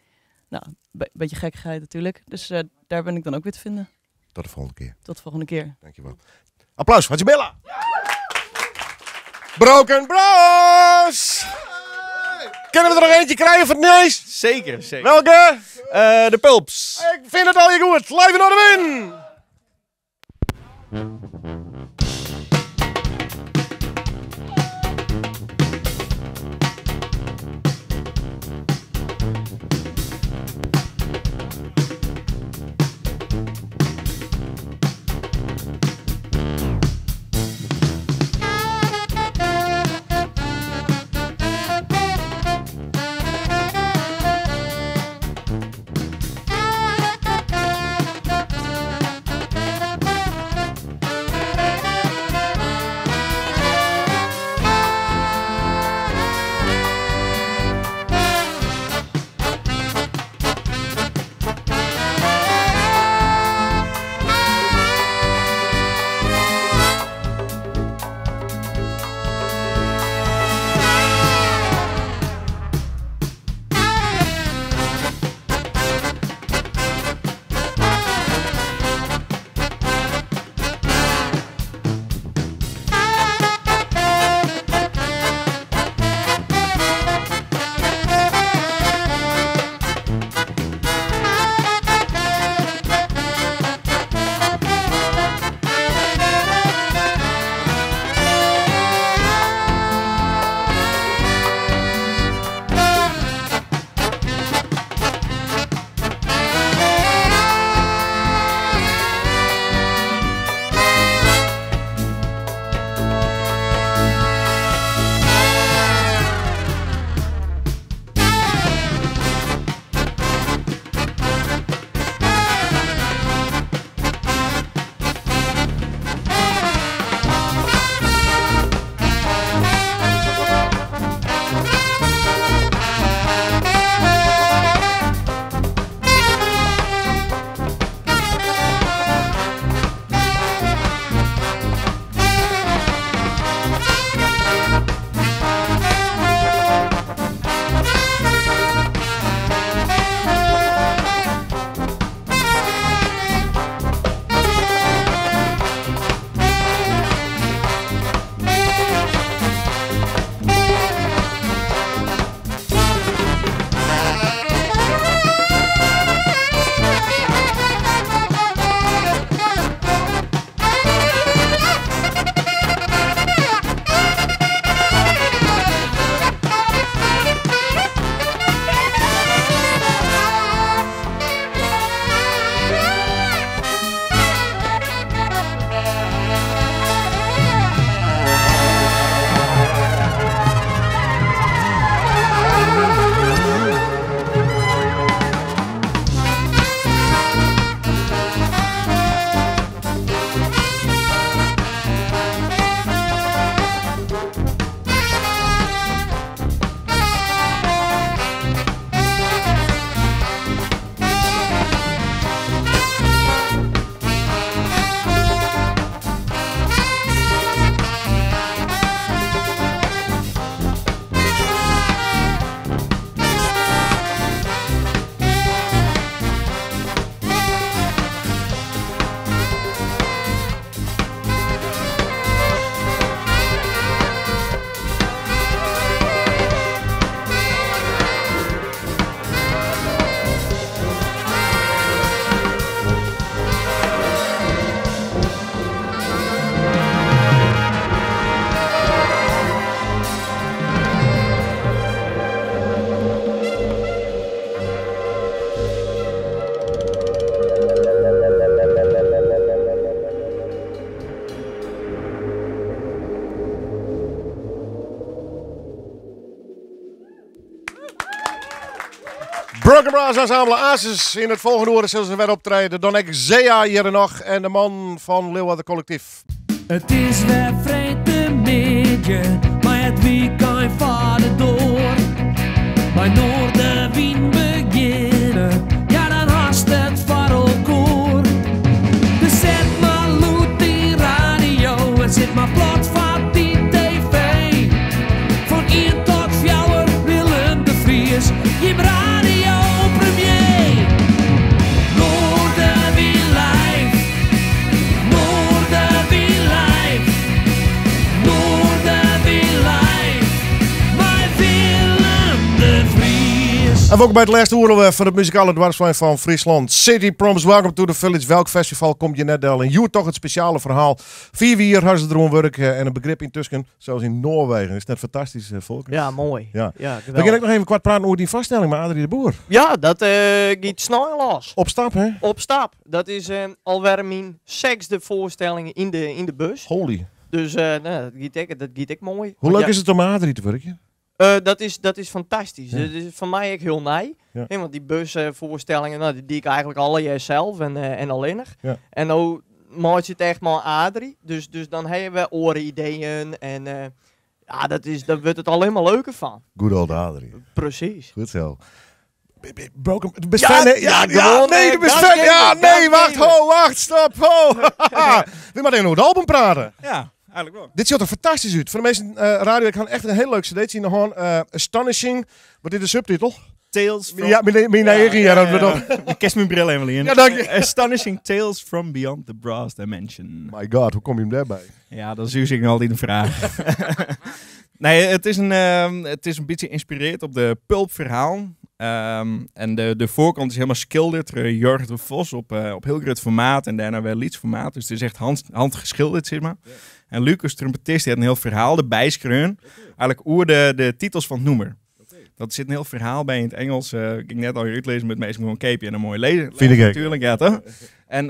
S8: nou, een beetje gekkigheid natuurlijk. Dus daar ben ik dan ook weer te vinden.
S2: Tot de volgende keer.
S8: Tot de volgende keer.
S2: Dankjewel. Applaus voor Jamila. Broken Bros! Kunnen we er nog eentje krijgen van het Nijs?
S3: Zeker, zeker.
S2: Welke?
S3: De Pulps.
S2: Ik vind het al je goed. Live in de win! Blaasensemble Asis. In het volgende uur zullen ze weer optreden. Dan ik Zea hier nog en de man van Leeuwarden Collectief.
S1: Het is weer freedtemiddei, mar it weekend fart troch. By Noardewyn begjinne, ja dan hast it foar elkoar. Dus set mar lûd dyn radio en sit mar plat foar dyn TV. Fan 1 tot 4 Willem de Vries, jim radio premier. Noardewyn live, Noardewyn live, Noardewyn live, mei Willem de Vries.
S2: En ook bij het laatste oer van het muzikale dwarsplein van Friesland. City Proms, welcome to the village. Welk festival komt je net del? En hier toch het speciale verhaal. 4 jaar hadden ze erom werken en een begrip intussen, zelfs in Noorwegen. Is net fantastisch, volk.
S5: Ja, mooi.
S2: Ja.
S5: Ja,
S2: We
S5: geweldig.
S2: gaan ook nog even kwart praten over die vaststelling met Adrie de Boer.
S5: Ja, dat gaat snel los.
S2: Op stap, hè?
S5: Op stap. Dat is alweer mijn zesde voorstelling in de bus.
S2: Holy.
S5: Dus nou, dat gaat ook mooi.
S2: Hoe leuk is het om met Adrie te werken?
S5: Dat is fantastisch.
S2: Ja.
S5: Dat is voor mij ook heel nij.
S2: Ja.
S5: Hè, want die busvoorstellingen, nou, die deed ik eigenlijk alle jaar zelf en alleenig.
S2: Ja.
S5: En nu maak je het echt maar Adrie. Dus dan hebben we oren ideeën en ja, daar wordt het alleen maar leuker van.
S2: Good old Adrie.
S5: Precies.
S2: Goed zo. Broken, du bist
S5: Ja,
S2: fan, hè? Ja,
S5: ja,
S2: ja,
S5: gewoon,
S2: nee, du bist
S5: gas
S2: fan. Ja,
S5: geven,
S2: nee,
S5: gas
S2: wacht,
S5: geven.
S2: ho, wacht, stop, ho. We moeten even over het album praten.
S3: Ja, eigenlijk wel.
S2: Dit ziet er fantastisch uit. Voor de meeste radio, ik ga echt een heel leuk cd'tje in de hand. Astonishing. Wat is de subtitel?
S3: Tales from...
S2: Ja, mijn eigen, ja, dat bedoel
S3: Ik kerst mijn bril even in.
S2: Ja, dank je.
S3: Astonishing Tales from Beyond the Brass Dimension.
S2: My god, hoe kom je hem daarbij?
S3: Ja, dat is natuurlijk nog altijd een vraag. Nee, het is een beetje geïnspireerd op de pulpverhaal. En de voorkant is helemaal schilderd door Jorg de Vos op heel groot formaat en daarna wel formaat. Dus het is echt handgeschilderd, zeg maar.
S2: Ja.
S3: En Lucas, trompetist, die had een heel verhaal erbij schreeuwen. Eigenlijk oer de titels van het noemer. Dat zit een heel verhaal bij in het Engels. Ik ging net al uitlezen met meestal gewoon een capeje en een mooi lezen.
S2: Vind ik ook.
S3: Natuurlijk, ja toch? En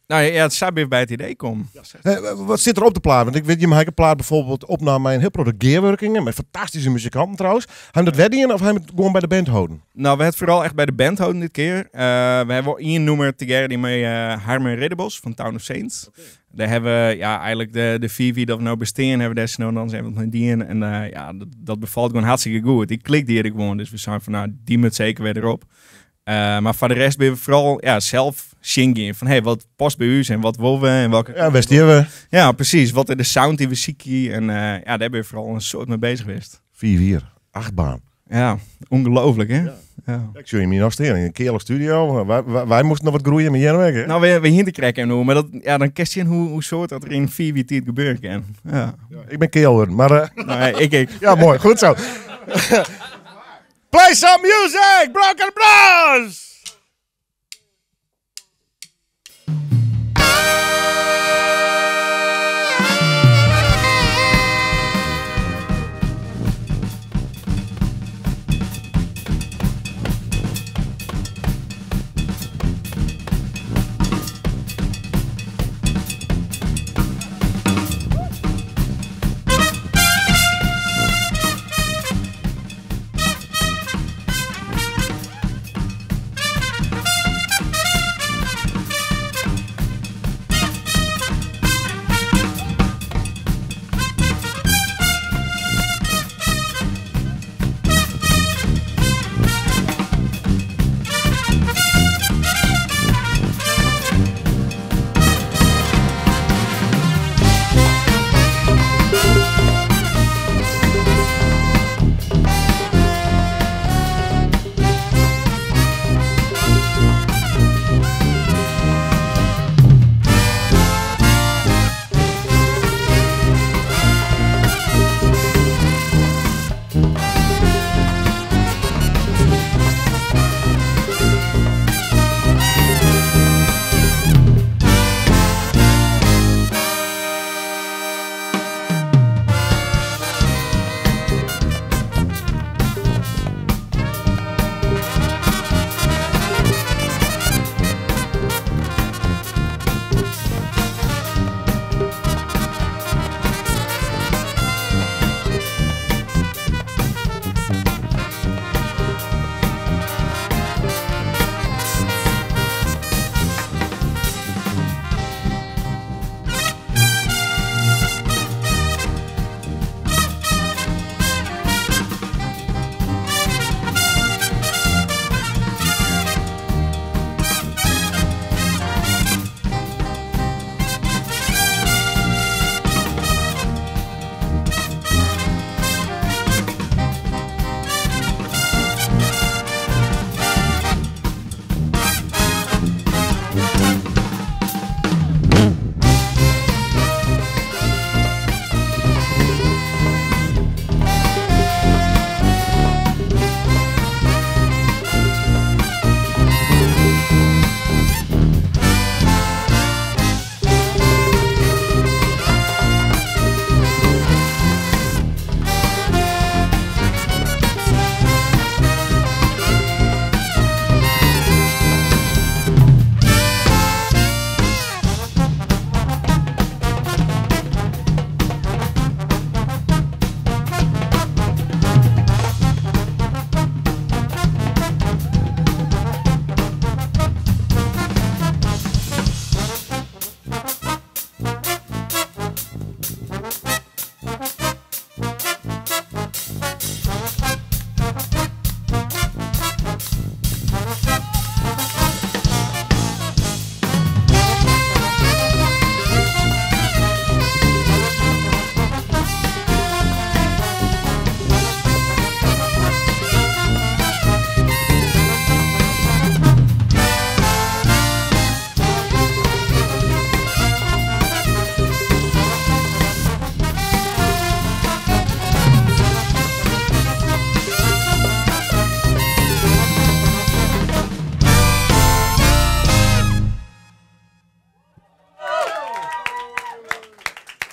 S3: nou ja, het zou weer bij het idee komen.
S2: Ja. Wat zit er op de plaat? Want ik weet, je maakt een plaat bijvoorbeeld op naar mijn heel product gearworkingen met fantastische muzikanten trouwens. Hij dat weddingen of hij het gewoon bij de band houden?
S3: Nou, we hebben het vooral echt bij de band houden dit keer. We hebben wel één nummer together die met Harmen Ridderbos van Town of Saints.
S2: Okay.
S3: Daar hebben we ja, eigenlijk de vier wie dat we nou bestaan, hebben we daar snel dan zijn we die in. En ja, dat bevalt gewoon hartstikke goed. Die klikt hier gewoon. Dus we zijn van, nou, die moet zeker weer erop. Maar voor de rest ben we vooral ja, zelf zingen van hey, wat past bij u en wat willen we en welke...
S2: Ja, best hier we.
S3: Ja, precies. Wat is de sound die we zieken en ja, daar ben je vooral een soort mee bezig geweest.
S2: 4-4, achtbaan.
S3: Ja, ongelooflijk hè?
S2: Ja.
S3: Ja.
S2: Ik zie je me nog staan in een kerel studio. Wij moesten nog wat groeien met Jenweg, hè?
S3: Nou, we hinten krijgen en hoe, maar dat, ja, dan kerst je hoe soort dat er in 4 wie het gebeuren kan. Ja.
S2: Ja, ik ben kerel, maar...
S3: Nee, ik.
S2: Ja, mooi. Goed zo. Play some music, Broken Bros!
S11: Thank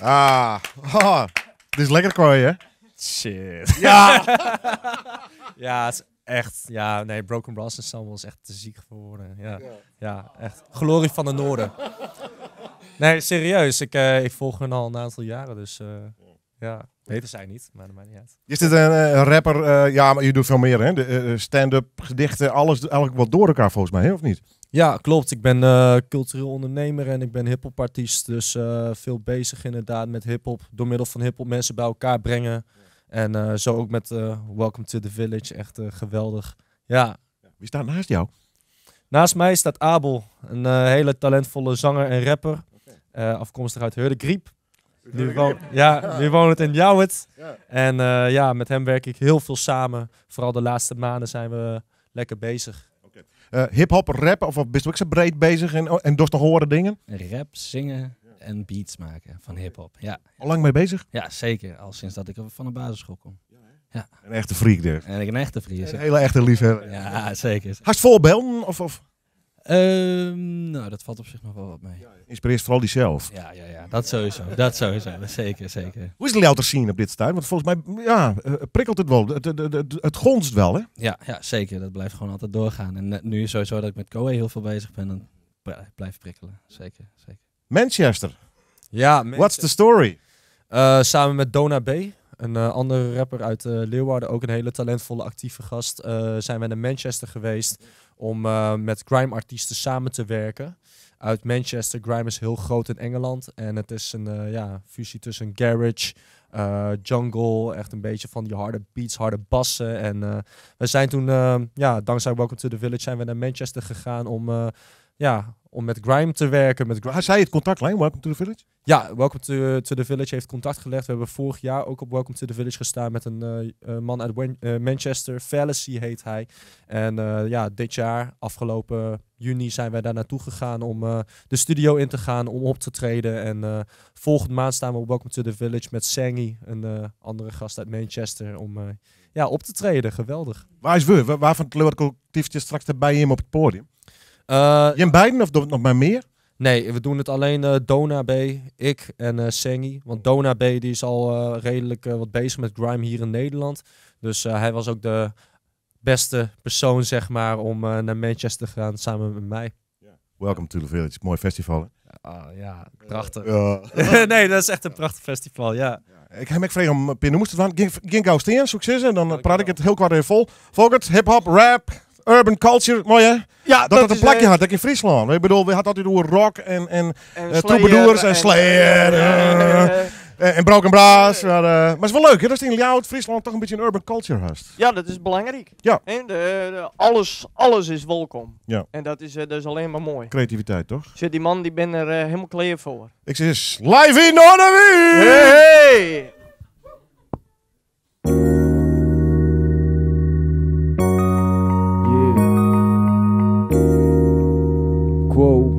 S2: Ah, ah, dit is lekker kooi, hè?
S11: Shit.
S2: Ja.
S11: Ja, het is echt. Ja, nee, Broken Brass Ensemble is echt te ziek voor woorden. Ja, ja. Echt. Glorie van de Noorden. Nee, serieus. Ik volg hun al een aantal jaren, dus ja. Weten zij niet, maar dat maakt niet uit.
S2: Is dit een rapper? Ja, maar je doet veel meer, hè? De stand-up, gedichten, alles eigenlijk wat door elkaar volgens mij, hè? Of niet?
S11: Ja, klopt. Ik ben cultureel ondernemer en ik ben hiphopartiest. Dus veel bezig inderdaad met hiphop. Door middel van hiphop mensen bij elkaar brengen. En zo ook met Welcome to the Village. Echt geweldig. Ja.
S2: Wie staat naast jou?
S11: Naast mij staat Abel, een hele talentvolle zanger en rapper. Afkomstig uit Hurdegaryp. Nu, ja, nu woont het in Ljouwert. En ja, met hem werk ik heel veel samen. Vooral de laatste maanden zijn we lekker bezig.
S2: Hip-hop, rap, of ben je ook zo breed bezig en dorst nog horen dingen?
S12: Rap, zingen en beats maken van hip-hop. Ja.
S2: Al lang mee bezig?
S12: Ja, zeker. Al sinds dat ik van de basisschool kom. Ja.
S2: Een echte freak dus.
S12: En ik een echte freak.
S2: Een hele echte liefhebber.
S12: Ja, zeker.
S2: Hast voorbeelden? Of?
S12: Nou, dat valt op zich nog wel wat mee.
S2: Ja, inspireert vooral die zelf.
S12: Ja, dat sowieso. Dat sowieso. Zeker, zeker.
S2: Hoe is de Ljouwter scene op dit stuit? Want volgens mij, ja, prikkelt het wel. Het gonst wel, hè?
S12: Ja, zeker. Dat blijft gewoon altijd doorgaan. En nu sowieso dat ik met Koe heel veel bezig ben, dan blijft prikkelen. Zeker, zeker.
S2: Manchester.
S11: Ja,
S2: What's the story?
S11: Samen met Dona B, een andere rapper uit Leeuwarden, ook een hele talentvolle, actieve gast, zijn we naar Manchester geweest om met grime-artiesten samen te werken. Uit Manchester, grime is heel groot in Engeland en het is een fusie tussen garage, jungle, echt een beetje van die harde beats, harde bassen. En we zijn toen, dankzij Welcome to the Village, zijn we naar Manchester gegaan om met grime te werken. Met grime.
S2: Had zij het contactlijn, Welcome to the Village?
S11: Ja, Welcome to the Village heeft contact gelegd. We hebben vorig jaar ook op Welcome to the Village gestaan met een man uit Manchester. Fallacy heet hij. En dit jaar, afgelopen juni, zijn wij daar naartoe gegaan om de studio in te gaan, om op te treden. En volgende maand staan we op Welcome to the Village met Sangi, een andere gast uit Manchester, om op te treden. Geweldig.
S2: Waar is we? Waarvan het Leeuwarden Collectief straks bij hem op het podium? Jim Biden of nog maar meer?
S11: Nee, we doen het alleen Dona B, ik en Sengi. Want Dona B die is al redelijk wat bezig met grime hier in Nederland. Dus hij was ook de beste persoon, zeg maar, om naar Manchester te gaan samen met mij.
S2: Ja. Welcome to the Village, mooi festival, hè?
S11: Ja, prachtig.
S2: Ja.
S11: Nee, dat is echt een prachtig festival, ja.
S2: Ja. Ik heb me gevraagd om Pin Noemers te doen. Ging gauw staan, succes. En dan praat ik het heel kwart even vol. Volkert, hip-hop, rap, urban culture, mooi hè?
S5: Ja,
S2: dat een
S5: is,
S2: plakje had, dat in Friesland. Ik bedoel, we hadden altijd door rock en troubadours en
S5: en
S2: Slayer en Broken Brass. Maar het is wel leuk, hè? Dat is in Ljouwert, Friesland toch een beetje een urban culture hast.
S5: Ja, dat is belangrijk.
S2: Ja.
S5: En alles is welkom.
S2: Ja.
S5: En dat is alleen maar mooi.
S2: Creativiteit, toch?
S5: Zit die man, die ben er helemaal klaar voor.
S2: Ik zeg, live in Noorderwiek!
S5: Hey!
S13: Quo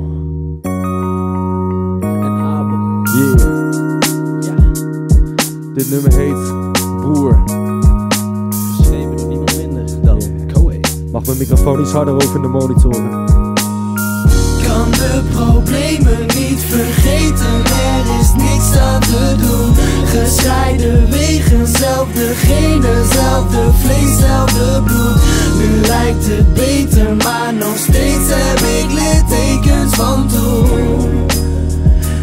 S13: en Abel. Yeah.
S12: Ja.
S13: Dit nummer heet Broer.
S12: Geschreven door niemand minder dan Koe.
S13: Mag mijn microfoon iets harder over de monitoren?
S1: Kan de problemen niet vergeten, er is niks aan te doen. Gescheiden wegen, zelfde genen, zelfde vlees, zelfde bloed. Nu lijkt het beter, maar nog steeds heb ik littekens van toen.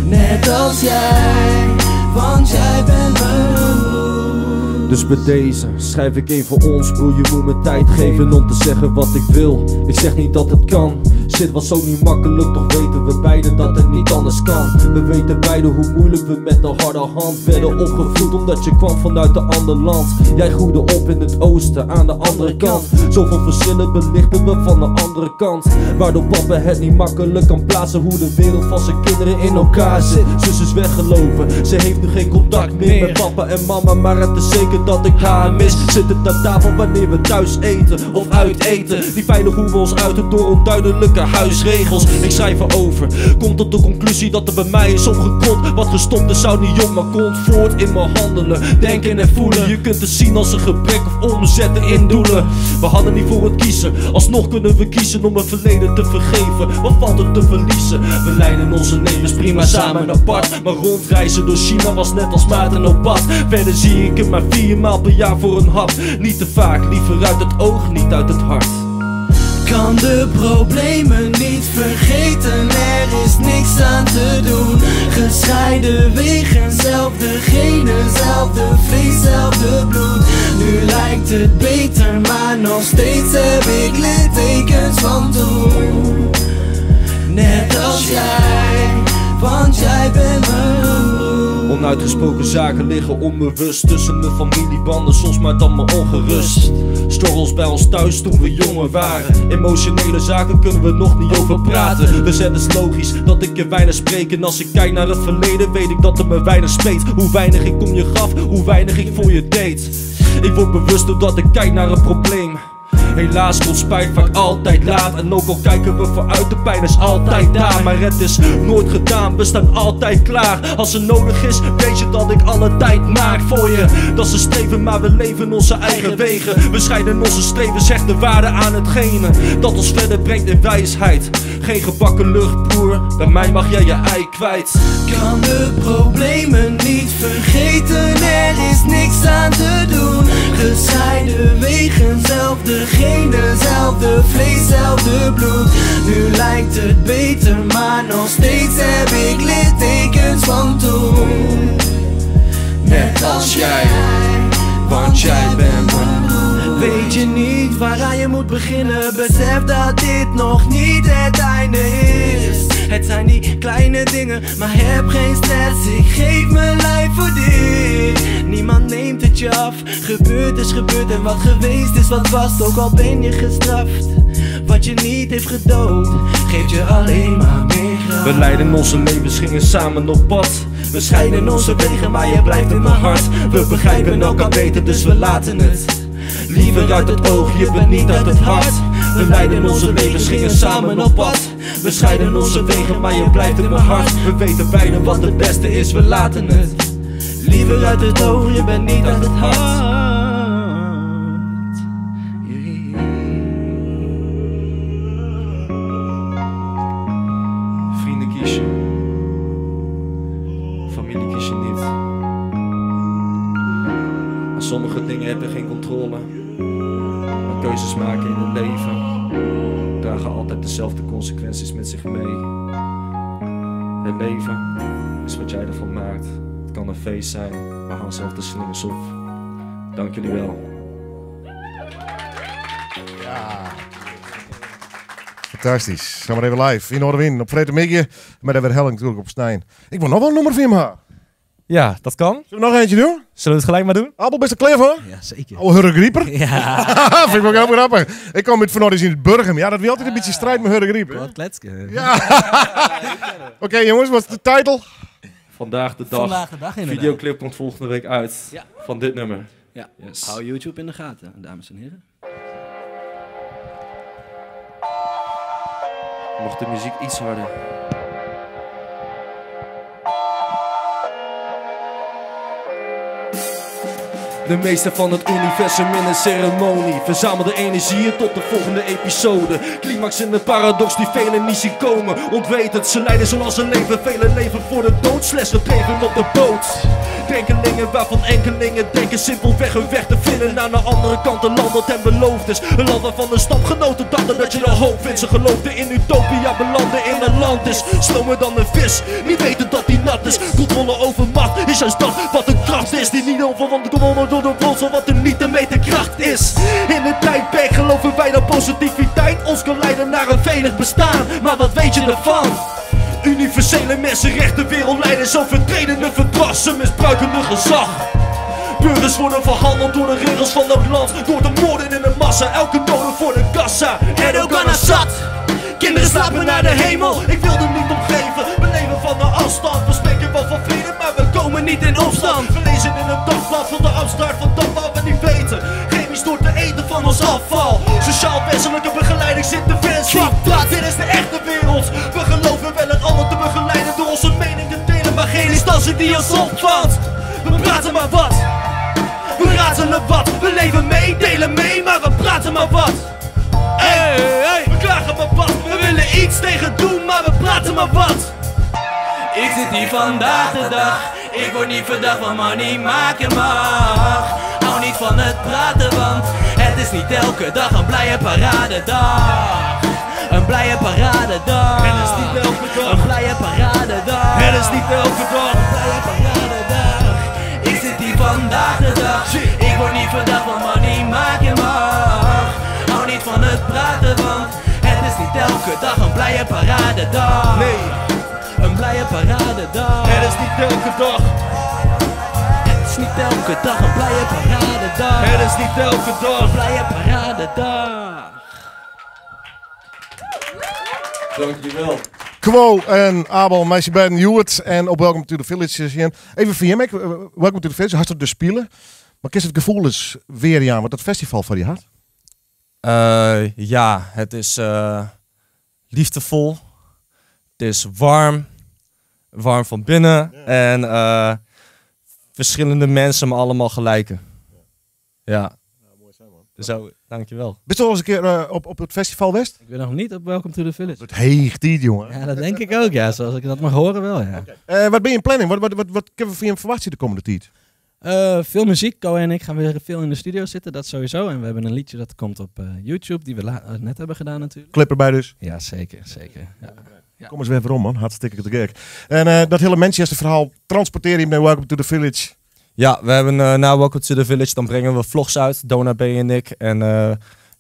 S1: Net als jij, want jij bent mijn broer.
S13: Dus bij deze schrijf ik een voor ons. Broer, je moet me tijd geven om te zeggen wat ik wil. Ik zeg niet dat het kan. Shit was ook niet makkelijk, toch weten we beiden dat het niet anders kan. We weten beiden hoe moeilijk we met de harde hand werden opgevoed, omdat je kwam vanuit een ander land. Jij groeide op in het oosten, aan de andere kant. Zoveel verschillen belichten we van de andere kant. Waardoor papa het niet makkelijk kan plaatsen hoe de wereld van zijn kinderen in elkaar zit. Zus is weggelopen, ze heeft nu geen contact meer met papa en mama, maar het is zeker dat ik haar mis. Zit het aan tafel wanneer we thuis eten of uit eten. Die veilig hoe we ons uiten door onduidelijke huisregels. Ik schrijf erover, kom tot de conclusie dat er bij mij is opgeklopt. Wat gestopt is, zou niet op, maar komt voort in mijn handelen. Denken en voelen, je kunt het zien als een gebrek of omzetten in doelen. We hadden niet voor het kiezen, alsnog kunnen we kiezen om het verleden te vergeven. Wat valt er te verliezen? We leiden onze levens prima samen apart. Maar rondreizen door China was net als Maarten op pad. Verder zie ik hem maar vier maal per jaar voor een hap. Niet te vaak, liever uit het oog, niet uit het hart.
S14: Kan de problemen niet vergeten, er is niks aan te doen. Gescheiden wegen, zelfde genen, zelfde vlees, zelfde bloed. Nu lijkt het beter, maar nog steeds heb ik littekens van toen. Net als jij, want jij bent mijn broer.
S13: Onuitgesproken zaken liggen onbewust tussen mijn familiebanden, soms maakt dat me ongerust. Struggles bij ons thuis toen we jonger waren. Emotionele zaken kunnen we nog niet over praten. Dus het is logisch dat ik je weinig spreek. En als ik kijk naar het verleden, weet ik dat het me weinig speet. Hoe weinig ik om je gaf, hoe weinig ik voor je deed. Ik word bewust doordat ik kijk naar het probleem. Helaas komt spijt vaak altijd laat. En ook al kijken we vooruit, de pijn is altijd daar. Maar het is nooit gedaan, we staan altijd klaar. Als het nodig is, weet je dat ik alle tijd maak voor je. Dat is een streven, maar we leven onze eigen wegen. We scheiden onze strevens, hecht de waarde aan hetgene dat ons verder brengt in wijsheid. Geen gebakken lucht, broer, bij mij mag jij je ei kwijt.
S14: Kan de problemen niet vergeten, er is niks aan te doen. Gescheiden wegen, zelfde genen, zelfde vlees, zelfde bloed. Nu lijkt het beter, maar nog steeds heb ik littekens van toen. Net als jij,
S13: want jij bent mijn
S14: Weet je niet waaraan je moet beginnen? Besef dat dit nog niet het einde is. Het zijn die kleine dingen, maar heb geen stress. Ik geef mijn lijf voor dit. Niemand neemt het je af. Gebeurd is gebeurd en wat geweest is wat was. Ook al ben je gestraft. Wat je niet heeft gedood, geeft je alleen maar meer kracht.
S13: We leiden onze levens, gingen samen op pad. We scheiden onze wegen, maar je blijft in mijn hart. We begrijpen elkaar beter, dus we laten het. Liever uit het oog, je bent niet uit het hart. We leiden onze levens, gingen samen op pad. We scheiden onze wegen, maar je blijft in mijn hart. We weten beiden wat het beste is, we laten het.
S14: Liever uit het oog, je bent niet uit het hart.
S13: Vrienden kies je. Familie kies je niet. Aan sommige dingen heb je geen controle. Maar keuzes maken in het leven dragen altijd dezelfde consequenties met zich mee. Het leven is wat jij ervan maakt. Het kan een feest zijn, maar haal zelf de slingers op. Dank jullie wel.
S2: Ja. Fantastisch. Gaan maar even live in Noardewyn op Freedtemiddei. Maar daar werd Helling natuurlijk op Snijn. Ik wil nog wel een nummer van hem hebben.
S11: Ja, dat kan.
S2: Zullen we nog eentje doen?
S11: Zullen we het gelijk maar doen?
S2: Abel, best er klaar voor?
S12: Ja, zeker.
S2: Oh, Hurregrieper?
S12: Ja.
S2: Vind ik ook heel grappig. Ik kom met Van in het Burgum. Ja, dat wil altijd een beetje strijd met Hurregrieper.
S12: Wat kletske.
S2: Ja. Oké, jongens, wat is de titel?
S13: Vandaag de dag.
S12: Vandaag de dag, inderdaad.
S13: Videoclip komt volgende week uit
S12: Ja.
S13: van dit nummer.
S12: Ja.
S13: Yes.
S12: Hou YouTube in de gaten, dames en heren.
S13: Mocht de muziek iets harder. De meester van het universum in een ceremonie. Verzamel de energieën tot de volgende episode. Climax in de paradox die velen niet zien komen. Ontwetend, ze leiden zoals ze leven. Velen leven voor de dood, slechts gedreven op de boot. Denkelingen waarvan enkelingen denken simpelweg hun weg te vinden. Naar de andere kant een land dat hen beloofd is. Een land waarvan de stapgenoten dachten dat je de hoop vindt. Ze geloofden in utopia, belanden in Atlantis. Slomer dan een vis, niet weten dat die nat is. Controle over macht is juist dat wat een kracht is. Die niet over gewonnen door de wolsel wat een niet te meten kracht is. In het tijdperk geloven wij dat positiviteit ons kan leiden naar een veilig bestaan. Maar wat weet je ervan? Universele mensenrechten, wereldleiders overtreden het verdrag, ze misbruiken hun gezag. Burgers worden verhandeld door de regels van dat land. Door de moorden in de massa, elke nodig voor de kassa. Erdogan Assad. Kinderen slapen naar de hemel, ik wil er niet om geven. We leven van de afstand, we spreken wel van vrede, maar we komen niet in opstand. We lezen in het dagblad van de afstart van dat wat we niet weten. Chemisch door te eten van ons afval. Sociaal wenselijke begeleiding zit de versie. Fuck dat, dit is de echte
S14: ons op, want we praten maar wat. We ratelen wat, we leven mee, delen mee, maar we praten maar wat. Hey, hey, we klagen maar wat, we willen iets tegen doen, maar we praten maar wat. Ik zit hier vandaag de dag, ik word niet verdacht van money maken mag. Hou niet van het praten, want het is niet elke dag een blije paradedag. Een blije paradedag.
S1: Het is niet elke dag.
S14: Een blije paradedag.
S1: Het is niet elke dag.
S14: Een blije paradedag. Ik zit hier vandaag de dag. Ik word niet verdacht van money maken mag. Hou niet van het praten, want het is niet elke dag een blije paradedag.
S1: Nee.
S14: Een blije paradedag.
S1: Het is niet elke dag.
S14: Het is niet elke dag een blije paradedag.
S1: Het is niet elke dag.
S14: Een blije paradedag.
S13: Dankjewel.
S2: Quo en Abel, meisje Ben Hewitt en op Welcome to the Village is hier. Even voor je, Mick, Welcome to the Village, hartstikke de spelen. Maar is het gevoel eens weer ja, wat dat festival van je had?
S11: Ja, het is liefdevol. Het is warm. Warm van binnen. En verschillende mensen, maar allemaal gelijken. Ja. Zo, dankjewel.
S2: Ben je al eens een keer op het festival West?
S12: Ik ben nog niet op Welcome to the Village.
S2: Het heeg die, jongen.
S12: Ja, dat denk ik ook, ja. Zoals ik dat mag horen wel, ja.
S2: Okay. Wat ben je in planning? Wat kunnen we van je verwachten de komende tijd?
S12: Veel muziek. Ko en ik gaan weer veel in de studio zitten, dat sowieso. En we hebben een liedje dat komt op YouTube, die we net hebben gedaan natuurlijk.
S2: Clip erbij dus?
S12: Ja, zeker, zeker. Ja.
S2: Ja. Kom eens weer om, man. Hartstikke te gek. En dat hele Manchester verhaal transporteer je naar Welcome to the Village.
S11: Ja, we hebben na Welcome to the Village, dan brengen we vlogs uit, Dona B en ik. En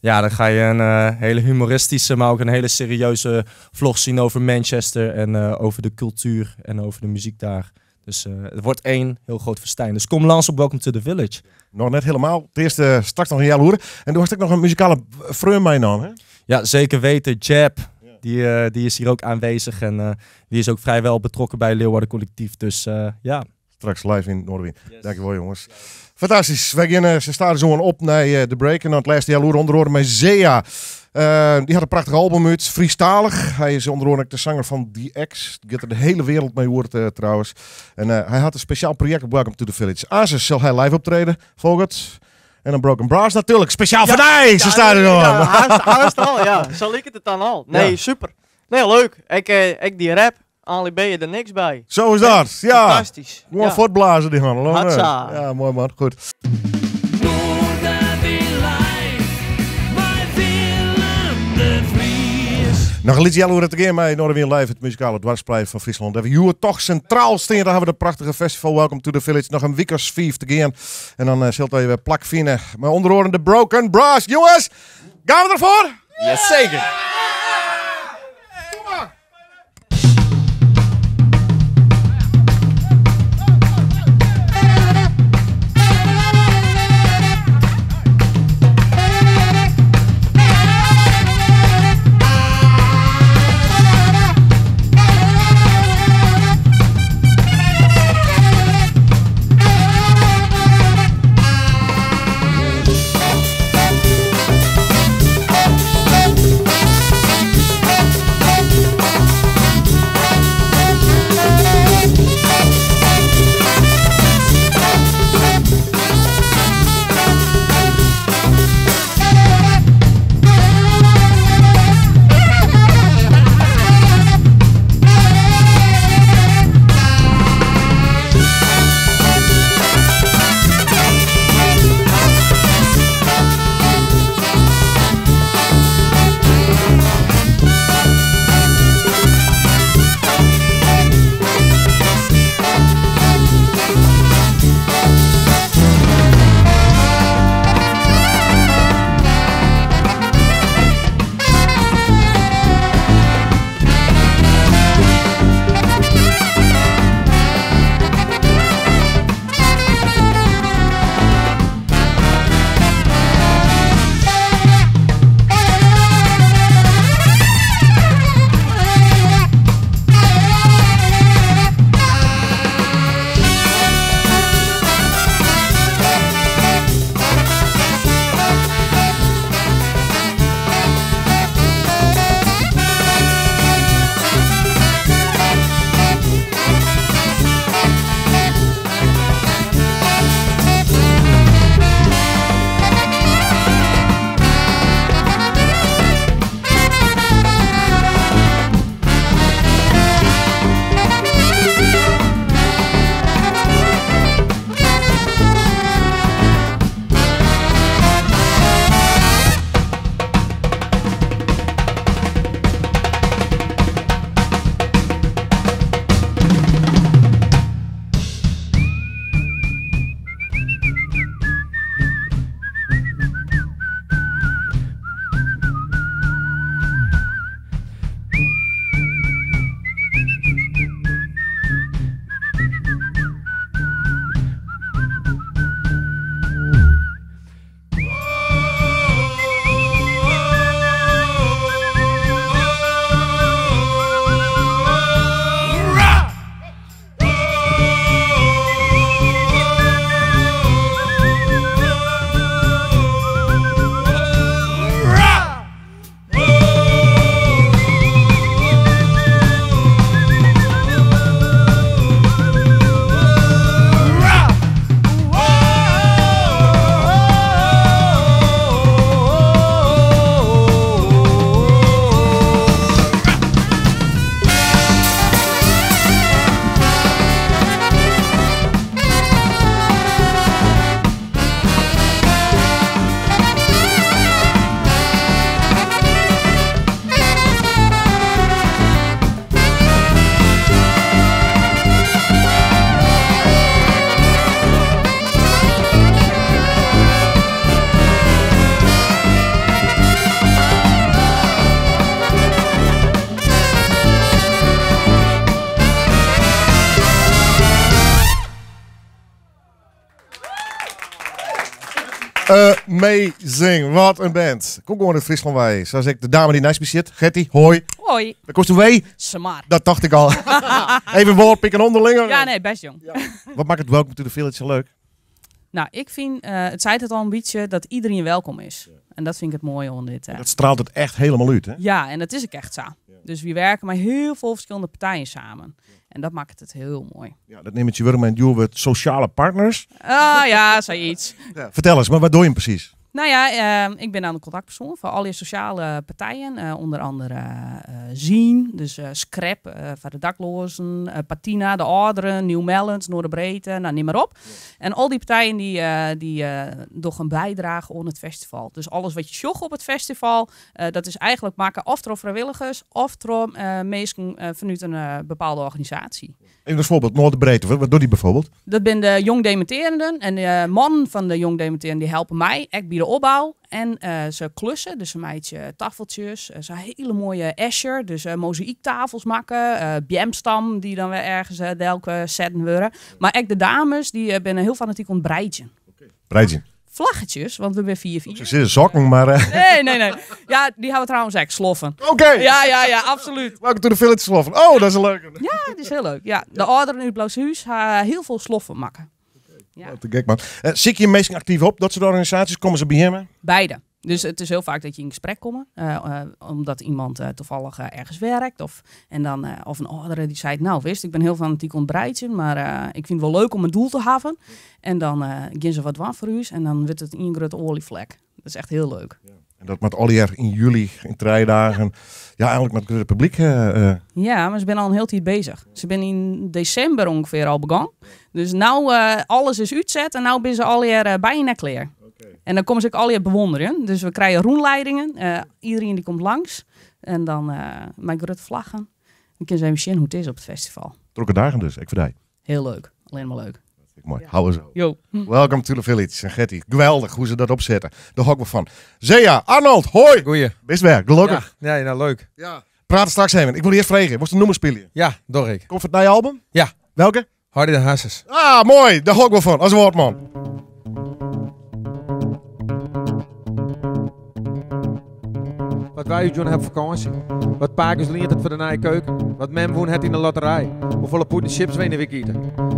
S11: ja, dan ga je een hele humoristische, maar ook een hele serieuze vlog zien over Manchester en over de cultuur en over de muziek daar. Dus het wordt één heel groot festijn. Dus kom langs op Welcome to the Village.
S2: Nog net helemaal. Het eerste straks nog een jaar horen. En toen was ik nog een muzikale vreun mij dan, hè?
S11: Ja, zeker weten. Jab. Die is hier ook aanwezig en die is ook vrijwel betrokken bij Leeuwarden Collectief. Dus ja.
S2: Straks live in Noardewyn. Yes. Dankjewel jongens. Fantastisch. Wij gaan, ze staan zo op naar de break. En dan het laatste jaar onder andere met Zea. Die had een prachtig album uit. Friestalig. Hij is onder andere de zanger van The X. Die gaat er de hele wereld mee hoort trouwens. En hij had een speciaal project op Welcome to the Village. Azes zal hij live optreden. Volgend. En dan Broken Brass natuurlijk. Speciaal voor mij. Ze staan er nog.
S5: Ja, haast al, ja. Zal ik het dan al? Nee, ja. Super. Nee, leuk. Ik die rap. Ali B je er niks bij.
S2: Zo is dat, ja.
S5: Fantastisch.
S2: Gewoon voortblazen die man.
S5: Hatsa.
S2: Ja, mooi man. Goed. Nog een liedje jelle het keer bij Noardewyn Live, het muzikale dwarsplein van Friesland. Even hier toch centraal staan, daar hebben we de prachtige festival Welcome to the Village. Nog een week als 5 te gaan. En dan zult je weer plak vinden. Maar onder de Broken Brass. Jongens, gaan we ervoor?
S11: Jazeker.
S1: Thank
S2: Amazing, wat in band. Kom gewoon uit Fryslân wei. Sa as ek de dame dy't neist my sit, Gertie, hoi.
S15: Hoi.
S2: Wêr komsto wei?
S15: Samar.
S2: Dat tocht ik al. Even woordpikken onderling.
S15: Ja, nee, best jong.
S2: Wat makket Welcome to the Village sa leuk?
S15: Nou, ik vind, it seit it al in bytsje, dat iedereen welkom is. En dat vind ik it moaie oan dit.
S2: Dat straalt it echt hielendal út, hè?
S15: Ja, en dat is ek echt sa. Dus wy wurkje mei hiel folle ferskillende partijen samen. En dat makket it hiel moai.
S2: Ja, dat neame se mei in djoer wurd sosjale partners.
S15: Ah ja, sayts.
S2: Ja, fertel ris, mar wat dogge jim presys?
S15: Nou ja, ik bin dan de kontaktpersoan foar alle sosjale partijen. Ûnder oare Zien, dus Scrap foar de dakloazen, Patyna, de âlderen, Nieuw Mellens, Noorderbreedte, nou, nim mar op. En al dy partijen dy dogge in bydrage oan it festival. Dus alles wat je sjocht op it festival, dat is eigentlik makke of troch frijwilligers of troch minsken fanút in bepaalde organisaasje.
S2: Even as foarbyld, Noorderbreedte, wat docht dy byfoarbyld?
S15: Dat binne de jong dementearenden en de mannen fan de jong dementearenden dy helpe my, ek by de opbou. En se klusse, dus se meitsje tafeltsjes, se ha hiele moaie Escher, dus mozayktafels makke, beamstammen dy't dan wer ergens delsetten wurde. Mar ek de dames, dy binne hiel fanatyk oan it breidzjen.
S2: Breidzjen?
S15: Vlaggetjes, want we binne 4-4.
S2: Se sizze sokken, mar...
S15: Nee, nee, nee. Ja, dy ha we trouwens ek, sloffen.
S2: Oké.
S15: Ja, ja, ja, absolút.
S2: Welcome to the village sloffen. Oh, dat is in leuke.
S15: Ja, dat is hiel leuk. Ja, de âlderen út Blauhús ha hiel folle sloffen makke. Ja.
S2: Wat te gek, man. Sykje jim minsken aktyf op, dat soart organisaasjes? Komme se by jimme?
S15: Beide. Dus it is hiel faak dat je yn gesprek komme, omdat iemand tafallich ergens wurket. Of, en dan, of in âldere dy't seit, nou witst, ik bin hiel fanatyk oan it breidzjen, mar ik fyn it wol leuk om in doel te hawwen. En dan gean se wat dwaan foar ús en dan wurdt it ien grutte oaljeflek. Dat is echt hiel leuk.
S2: Ja. En dat moat allegear yn july, yn 3 dagen. Ja, eigentlik mei it grutte publyk.
S15: Ja, mar se binne al in hiel tiid beuzich. Se binne yn desimber ûngefear al begûn. Dus no, alles is útset en no binne se allegear byna klear. En dan komme se ek allegear bewûnderjen. Dus we krije rûnleidingen. Iderien dy komt langs. En dan mei grutte flaggen. Dan kinne se even sjen hoe't it is op it festival.
S2: Drokke dagen dus, ek foar dy.
S15: Hiel leuk. Allinne mar leuk.
S2: Moai. Hou eens op.
S15: Jo.
S2: Welcome to the village. En Gertie, geweldich hoe't se dat opsette. Dêr hâld ik wol fan. Zea, Arnold, hoi.
S16: Goeie.
S2: Bist wer, gelokkich.
S16: Ja, ja, nou leuk.
S2: Ja. Prate straks even. Ik wol earst freegje, wolst in nûmer spylje?
S16: Ja, doch ik.
S2: Komt fan it nije album?
S16: Ja.
S2: Welke?
S16: Harry de Hasses.
S2: Ah, moai. Dêr hâld ik wol fan. As woordman.
S16: Wat wy útjûn ha op fakânsje. Wat pake ús liend hat foar de nije keuken. Wat mem wûn hat yn de lotterij. Hoefolle pûden chips we yn de wike ite.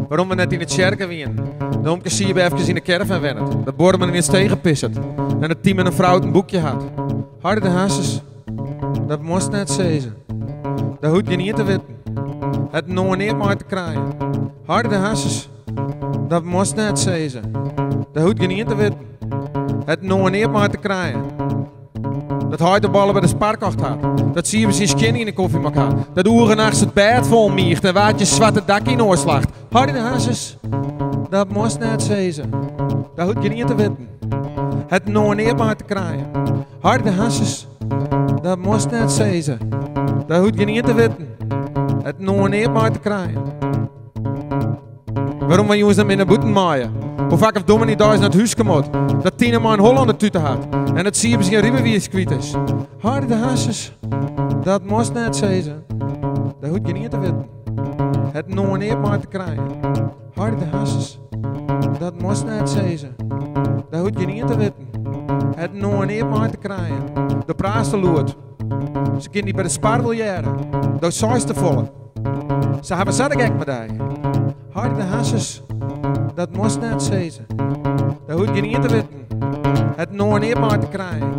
S16: Wêrom we net yn de tsjerke wienen. Dat omke Siebe efkes yn de caravan wennet. Dat buorman yn it steger pisset. En dat Tiemen in frou út in boekje hat. Harry de Hasses. Dat moast net sizze. Dat hoecht gjinien te witten. Hat inoar neat mei te krijen. Harry de Hasses. Dat moast net sizze. Dat hoecht gjinien te witten. Hat inoar neat mei te krijen. Dat heit de ballen by de Spar kocht hat. Dat Siebe syn skjinne yn de kofjemok hat. Dat Oege nachts it bêd fol miigt en wa't je swarte dak yn oar slacht. Harry de Hasses. Dat moast net sizze. Dat hoecht gjinien te witten. Hat inoar neat mei te krijen. Harry de Hasses. Dat moast net sizze. Dat hoecht gjinien te witten. Hat inoar neat mei te krijen. Wêrom wy jûns net mear nei bûten meie. Hoe faak oft dominy deis nei it húske moat. Dat Tine mei in Hollander tute hat. En dat Siebe syn rydbewiis kwyt is. Harry de Hasses. Dat moast net sizze. Dat hoecht gjinien te witten. Hat inoar neat mei te krijen. Harry de Hasses. Dat moast net sizze. Dat hoecht gjinien te witten. Hat inoar neat mei te krijen. Do praatst te lûd. Se kinne dy by de Spar wol hearre. Do seist te folle. Se hawwe sa de gek mei dy. Harry de Hasses. Dat moast net sizze. Dat hoecht gjinien te witten. Hat inoar neat mei te krijen.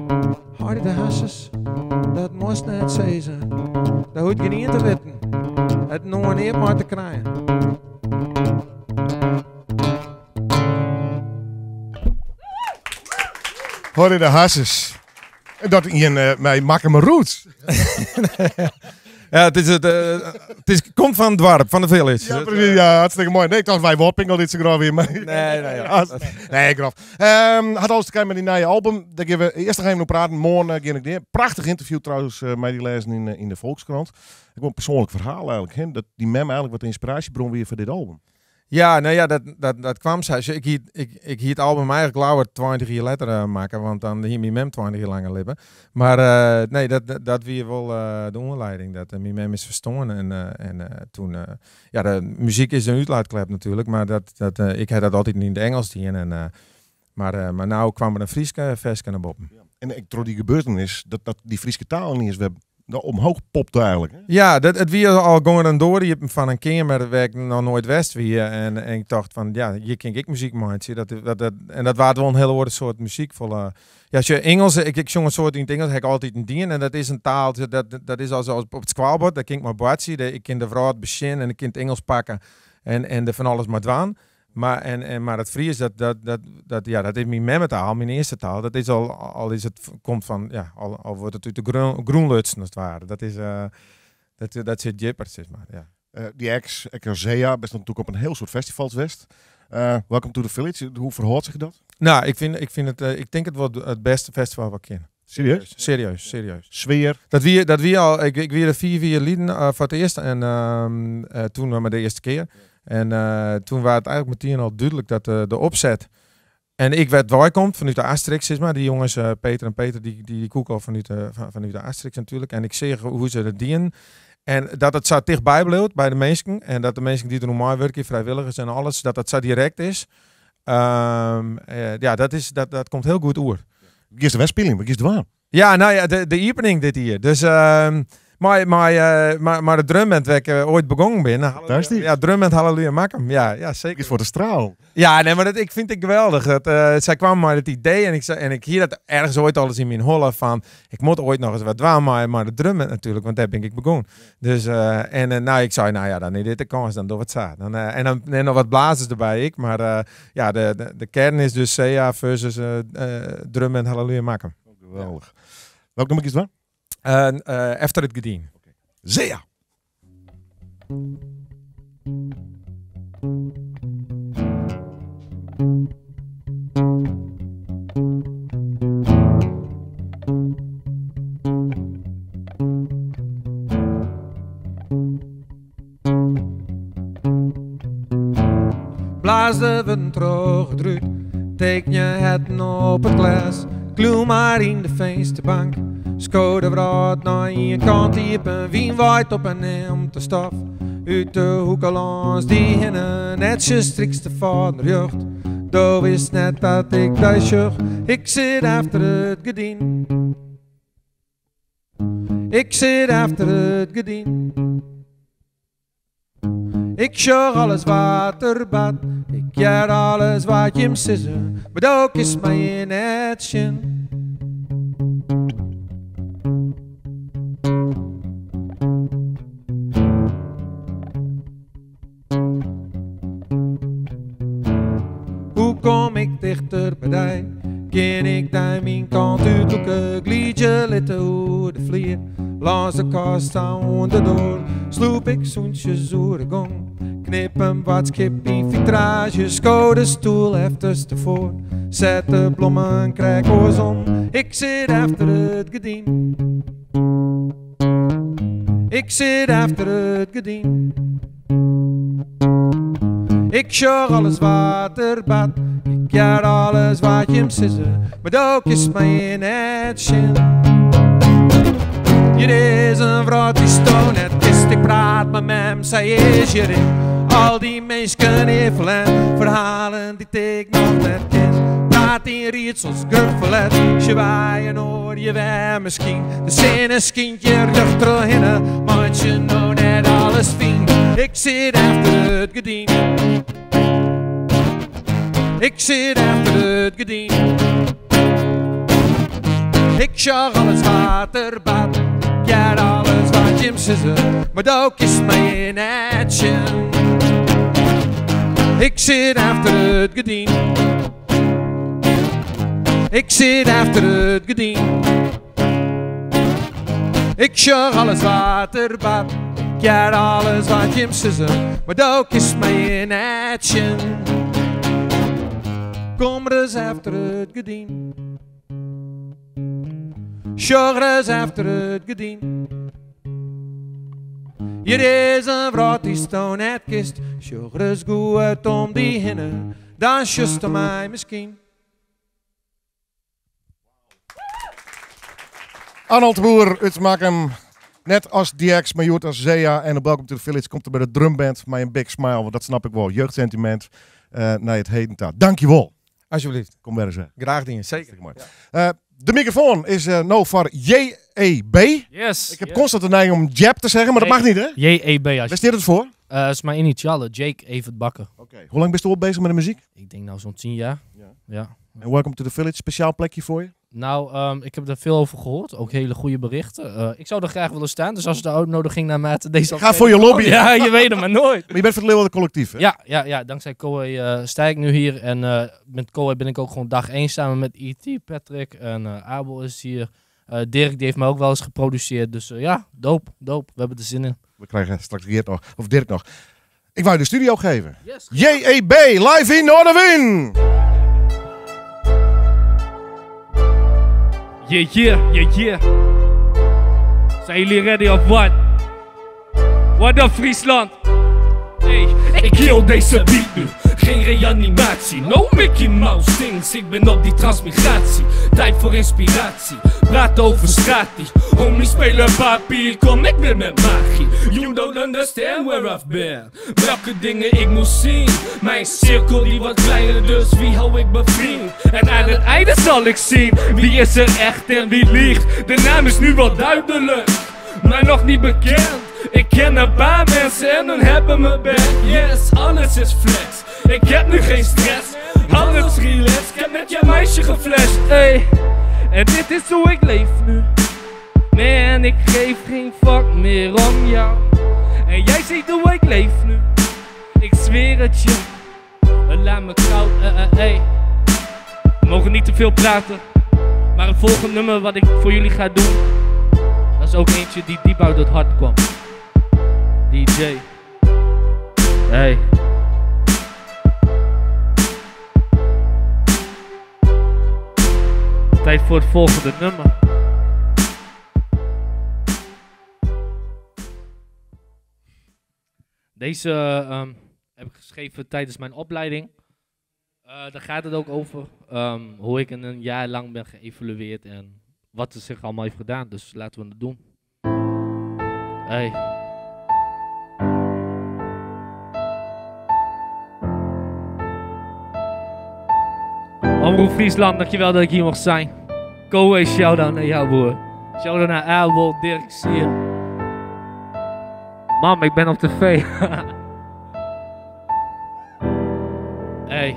S16: Harry de Hasses. Dat moast net sizze. Dat hoecht gjinien te witten. Hat inoar neat mei te krijen.
S2: Harry de Hasses. En dat ien eh, mei Makkumer roots.
S16: Ja, it is it, eh, it is, komt fan it doarp, fan de village.
S2: Ja, presys. Ja, hartstikke moai. Nee, ik tocht wy Wapping al iets sa grou wie. Maar...
S16: Nee, nee, ja.
S2: Nee, grof. Hat alles te krijen mei dyn nije album. Dêr gean we earst noch even oer praten. Moarn gean ik dêr. Prachtich ynterview trouwens mei dy lêzen yn de Volkskrant. Ek wol in persoanlik ferhaal eigentlik. Hè? Dat dyn mem eigentlik wat de ynspiraasjebron wie foar dit album.
S16: Ja, nou ja, dat kwam sa. Ik hie, ik hie it album eigentlik leaver 20 jier letter eh, makke, want dan hie myn mem 20 jier langer libbe. Mar eh, nee, dat wie wol eh, de oanlieding. Dat myn mem is ferstoarn en, en toen, ja, de muzyk is in útlaatklep natuerlik, mar dat, ik ha dat altyd yn it Ingelsk dien en Mar, mar no kaam der in Fryske ferske nei boppen.
S2: En ek troch dy gebeurtenis dat dy Fryske taal iens wer omheech popte eigentlik. Hè?
S16: Ja, it wie al gong in doar iepen fan in keamer wêr't ik noch noait west wie. En ik tocht fan, ja, hjir kin ik ek muzyk meitsje. En dat waard wol in hiel oare soart muzyk. Folle, ja, sjoch, Ingelsk, ik sjong in soad yn it Ingelsk, ha ik altyd dien. En dat is in taal, dat is as op it skoalbord, dêr kin ik mei boartsje. Ik kin de wrâld besjen en ik kin it Ingelsk pakke en der fan alles mei dwaan. Mar, en, mar it Frysk, dat, ja, dat is myn memmetaal, myn earste taal. Dat is al, al is it, komt fan, ja, al wurdt it út de grûn lutsen as it ware. Dat is, dat sit djipper, sis mar. Ja.
S2: Dy ex, ek Zea, bist natuerlik op in hiel soad festivals west. Welcome to the Village, hoe ferhâldt sich dat?
S16: No, ik fyn it, ik tink it wol it bêste festival wat ik ken.
S2: Serieus?
S16: Serieus, serieus.
S2: Sfear?
S16: Dat wie al, ik wie der 4 jier lyn foar it earst en doe noch mar de earste kear. En doe waard it eigentlik metien al dúdlik dat de opset en ek wêr't it weikomt fanút de Asterix, sis mar. Dy jonges, Peter en Peter, dy koe ik al fanút de Asterix natuerlik. En ik seach hoe't se dat dienen. En dat it sa tichtby bliuwt by de minsken. En dat de minsken dy't der oan meiwurkje, frijwilligers en alles, dat dat sa direkt is. Ja, dat komt hiel goed oer.
S2: Giest der wer spyljen? Wat giest dwaan?
S16: Ja, no ja, de iepening dit jier. Dus mei de drumband wêr't ik oait begûn bin.
S2: Fantastysk.
S16: Ja, drumband Halleluja Makkum. Ja, seker.
S2: Foar de straal.
S16: Ja, nee, mar ik fyn it geweldich. Dat, sy kaam mei it idee en ik, sei, en ik hie dat ergens oait al ris yn myn holle fan, ik moat oait noch ris wat dwaan mei de drumband natuerlik, want dêr bin ik begûn. Dus, en no, ik sei, no ja, dan is dit de kâns, dan dogge we it sa. Dan, en dan en noch wat blazers derby ek, mar ja, de kearn is dus Zea versus drumband Halleluja Makkum.
S2: Geweldich. Welk nûmer giest dwaan?
S16: Efter it Gerdyn.
S2: Zea!
S16: Blaas de wurden troch it rút, tekenje herten op it glês. Kliuw mar yn de finsterbank, sko de wrâld nei ien kant iepen. Wyn waait op en nimt de stof út de hoeke lâns dy hinne. Netsjes strykst de fâden rjocht, do witst net dat ik dy sjoch. Ik sit efter it gerdyn. Ik sit efter it gerdyn. Ik sjoch alles wat der bart. Ik hear alles wat jim sizze. Mar do kinst my hjir net sjen. Hoe kom ik tichter by dy? Kin ik dy myn kant útlûke? Glydzje litte oer de flier. Lâns de kast oan de doar. Slûp ik súntsjes oer de gong. Knip in boadskip yn fitraazje. Sko de stoel efterstefoaren. Set de blommen krekt oarsom. Ik sit efter it gerdyn. Ik sit efter it gerdyn. Ik sjoch alles wat der bart. Ik hear alles wat jim sizze. Mar do kinst my hjir net sjen. Hjir is in wrâld dy'tsto net kenst. Ik praat mei mem, sy is hjir. Al dy minsken hjir ferlern. Ferhalen dy't ik noch net ken. Praat yn riedsels, grut ferlet. Sjoch wy inoar hjir wer miskien. De sinne skynt hjir rjocht trochhinne. Meitsje no net alles fyn. Ik sit efter it gerdyn. Ik sit efter it gerdyn. Ik sjoch alles wat der bart. Ik hear alles wat jim sizze. Mar do kinst my hjir net sjen. Ik sit efter it gerdyn. Ik sit efter it gerdyn. Ik sjoch alles wat der bart. Ik hear alles wat jim sizze. Mar do kinst my hjir net sjen. Kom ris efter it gerdyn. Sjoch ris efter it gerdyn. Hjir is in wrâld dy'tsto net kenst. Sjoch ris goed om dy hinne. Dan sjochsto my miskien.
S2: Arnold de Boer út Makkum. Net as DX, mar hjoed as Zea. En op Welcome to the Village komt er by de drumband mei in big smile. Want dat snap ik wol. Jeugdsentimint nei it heden ta. Dankjewol.
S16: Alsjeblieft.
S2: Kom wer ris wer.
S16: Graach dien, zeker.
S2: Moai. De microfoon is no foar JEB.
S17: Yes.
S2: Ik heb
S17: yes.
S2: constant de neiging om Jeb te zeggen, maar dat mag niet, hè?
S17: JEB.
S2: Waar staat het voor?
S17: Dat is mijn initialen, Jake Evert Bakker.
S2: Oké. Hoe lang ben je al bezig met de muziek?
S17: Ik denk nou zo'n 10 jaar. Ja.
S2: En Welcome to the Village, speciaal plekje voor je?
S17: Nou, ik heb er veel over gehoord. Ook hele goede berichten. Ik zou er graag willen staan, dus als de uitnodiging naar Maarten deze
S2: Ik ga voor je lobby.
S17: Ja, je weet het maar nooit.
S2: Maar je bent van het Leeuwarden Collectief, hè?
S17: Ja, dankzij Koei sta ik nu hier. En met Koei ben ik ook gewoon dag 1 samen met E.T., Patrick en Abel is hier. Dirk die heeft me ook wel eens geproduceerd. Dus ja, dope, dope. We hebben er zin in.
S2: We krijgen straks Geert nog, of Dirk nog. Ik wou je de studio geven.
S17: Yes.
S2: JEB, live in Noardewyn!
S18: Yeah, yeah, yeah, yeah. Zijn jullie ready of what? What up Friesland? Hey, ik kill deze beat nu. Geen reanimatie, no Mickey Mouse things. Ik ben op die transmigratie. Tijd voor inspiratie. Praat over stratie. Homies spelen papier, kom ik weer met magie. You don't understand where I've been. Welke dingen ik moest zien. Mijn cirkel die wordt kleiner, dus wie hou ik bevriend? En aan het einde zal ik zien wie is er echt en wie liegt. De naam is nu wel duidelijk, maar nog niet bekend. Ik ken een paar mensen en hun hebben me back. Yes, alles is flex. Ik heb nu geen stress. Alles relaxed. Ik heb net je meisje geflasht. Hey. En dit is hoe ik leef nu. Man, ik geef geen fuck meer om jou. En jij ziet hoe ik leef nu. Ik zweer het je. Laat me koud, hey. We mogen niet te veel praten. Maar het volgende nummer wat ik voor jullie ga doen, dat is ook eentje die diep uit het hart kwam. DJ. Hey. Tijd voor het volgende nummer. Deze heb ik geschreven tijdens mijn opleiding. Daar gaat het ook over hoe ik in een jaar lang ben geëvalueerd en wat er zich allemaal heeft gedaan. Dus laten we het doen. Hey. Omroep Friesland, dankjewel dat ik hier mocht zijn. Koe, shout-out naar jou, broer. Shout-out naar Abel, Dirk, zie je. Mam, ik ben op tv. Hey.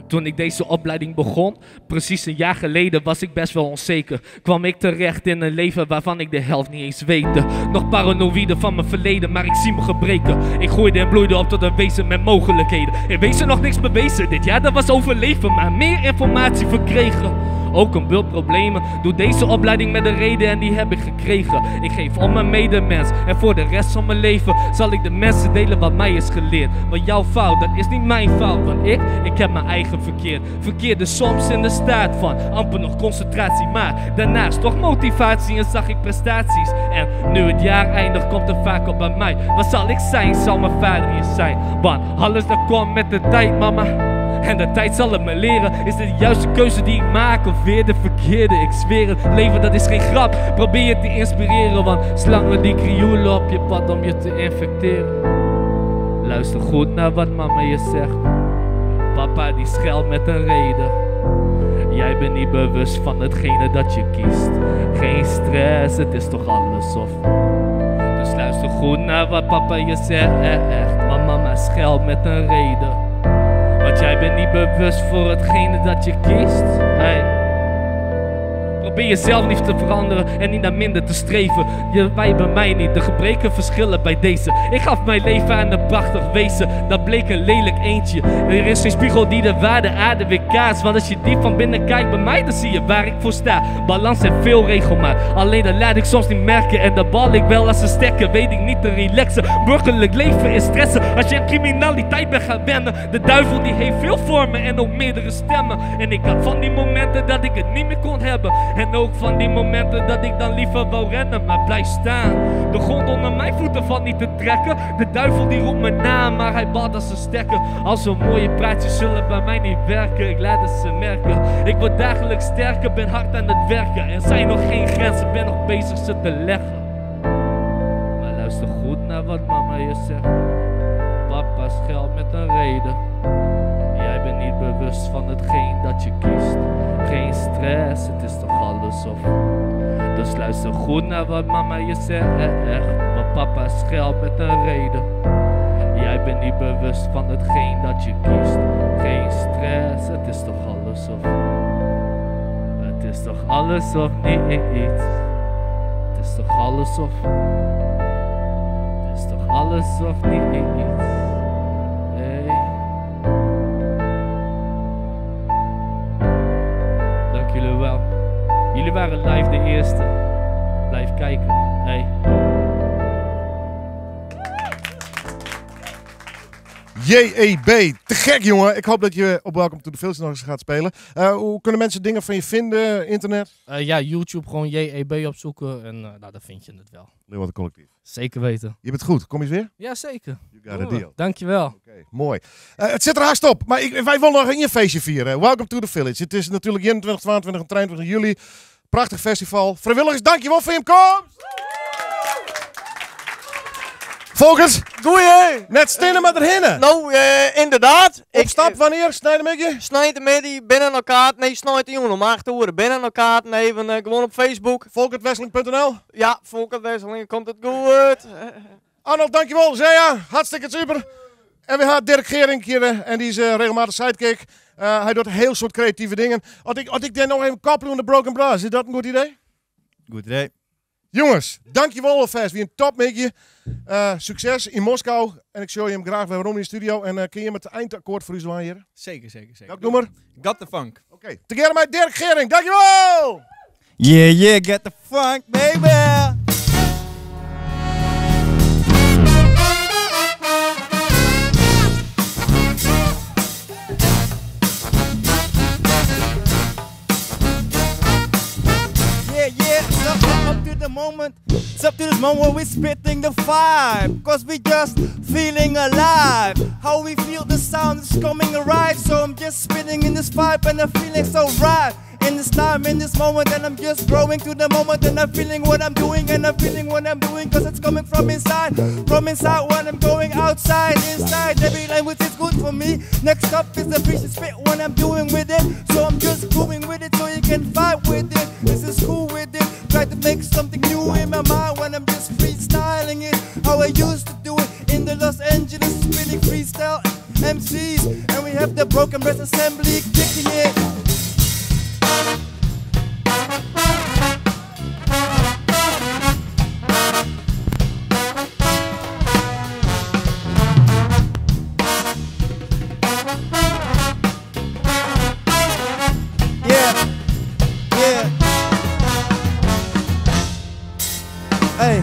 S18: Toen ik deze opleiding begon, precies een jaar geleden, was ik best wel onzeker. Kwam ik terecht in een leven waarvan ik de helft niet eens weet. Nog paranoïde van mijn verleden, maar ik zie me gebreken. Ik groeide en bloeide op tot een wezen met mogelijkheden. In wezen nog niks bewezen, dit jaar dat was overleven, maar meer informatie verkregen. Ook een bult problemen, doe deze opleiding met een reden en die heb ik gekregen. Ik geef om mijn medemens en voor de rest van mijn leven zal ik de mensen delen wat mij is geleerd. Want jouw fout, dat is niet mijn fout, want ik heb mijn eigen verkeerd. Verkeerde soms in de staat van amper nog concentratie, maar daarnaast toch motivatie en zag ik prestaties. En nu het jaar eindigt, komt er vaak op bij mij. Wat zal ik zijn, zal mijn vader hier zijn. Want alles dat komt met de tijd, mama. En de tijd zal het me leren. Is dit de juiste keuze die ik maak of weer de verkeerde? Ik zweer het, leven dat is geen grap. Probeer je te inspireren, want slangen die krioelen op je pad om je te infecteren. Luister goed naar wat mama je zegt. Papa die scheldt met een reden. Jij bent niet bewust van hetgene dat je kiest. Geen stress, het is toch alles of. Dus luister goed naar wat papa je zegt. Maar mama scheldt met een reden. Want jij bent niet bewust voor hetgene dat je kiest. Hey. Probeer jezelf niet te veranderen en niet naar minder te streven. Je, wij bij mij niet, de gebreken verschillen bij deze. Ik gaf mijn leven aan een prachtig wezen, dat bleek een lelijk eentje. Er is geen spiegel die de waarde aarde weer kaatst. Want als je diep van binnen kijkt bij mij, dan zie je waar ik voor sta. Balans en veel regelmaat, alleen dat laat ik soms niet merken. En dat bal ik wel als een stekker, weet ik niet te relaxen. Burgerlijk leven is stressen, als je aan criminaliteit bent gaan wennen. De duivel die heeft veel vormen en ook meerdere stemmen. En ik had van die momenten dat ik het niet meer kon hebben. En ook van die momenten dat ik dan liever wou rennen, maar blijf staan. De grond onder mijn voeten valt niet te trekken. De duivel die roept mijn naam, maar hij balt als een stekker. Al zo'n mooie praatjes zullen bij mij niet werken, ik laat het ze merken. Ik word dagelijks sterker, ben hard aan het werken. Er zijn nog geen grenzen, ben nog bezig ze te leggen. Maar luister goed naar wat mama je zegt. Papa scheldt met een reden. Jij Jij bent niet bewust van hetgeen dat je kiest. Geen stress, het is toch alles of. Dus luister goed naar wat mama je zegt. Want papa scheldt met een reden. Jij bent niet bewust van hetgeen dat je kiest. Geen stress, het is toch alles of. Het is toch alles of niets. Het is toch alles of. Het is toch alles of niets. Hey. Dank jullie wel. Jullie waren live de eerste. Blijf kijken. Hey.
S2: JEB, te gek jongen. Ik hoop dat je op Welcome to the Village nog eens gaat spelen. Hoe kunnen mensen dingen van je vinden? Internet?
S17: Ja, YouTube gewoon JEB opzoeken en nou, dan vind je het wel.
S2: Leeuwarden Collectief.
S17: Zeker weten.
S2: Je bent goed. Kom je eens weer?
S17: Ja, zeker.
S2: You got a deal.
S17: Dankjewel.
S2: Oké, mooi. Het zit er haast op, maar wij willen nog een feestje vieren. Welcome to the Village. Het is natuurlijk 21, 22 en 23 juli. Prachtig festival. Vrijwilligers, dankjewel voor je komst. Volkert.
S5: Goeie.
S2: Net stinnen maar erheen.
S5: Nou, inderdaad.
S2: Op stap wanneer? Snijd een beetje?
S5: Snijd een beetje, binnen elkaar. Nee, snijd de jongen om 8 uur. Binnen elkaar. Even gewoon op Facebook.
S2: Volkertwesseling.nl?
S5: Ja, Volkertwesseling komt het goed.
S2: Arnold, dankjewel. Zea, hartstikke super. En we hebben Dirk Gering hier en die is regelmatig sidekick. Hij doet heel soort creatieve dingen. Als ik daar nog even koppelen aan de Broken Brass, is dat een goed idee?
S3: Goed idee.
S2: Jongens, dankjewel alvast. Wie een top mickje. Succes in Moskou. En ik show je hem graag weer waarom in de studio. En kun je met het eindakkoord voor u zwaaien, heren?
S3: Zeker, zeker, zeker.
S2: Welk nummer?
S3: Got the Funk.
S2: Oké. Together met Dirk Gering. Dankjewel!
S3: Yeah, yeah, get the funk, baby!
S14: Yeah, it's up to the moment. It's up to this moment where we spitting the vibe. Cause we just feeling alive. How we feel the sound is coming arrive. So I'm just spitting in this vibe and I'm feeling so right. In this time, in this moment, and I'm just growing to the moment. And I'm feeling what I'm doing, and I'm feeling what I'm doing. Cause it's coming from inside. From inside when I'm going outside, inside. Every language is good for me. Next up is the preacher spit when I'm doing with it. So I'm just growing with it so you can vibe with it. This is cool with it. Try to make something new in my mind when I'm just freestyling it. How I used to do it in the Los Angeles spinning freestyle MCs. And we have the Broken Breast Assembly kicking it. Yeah, yeah. Hey,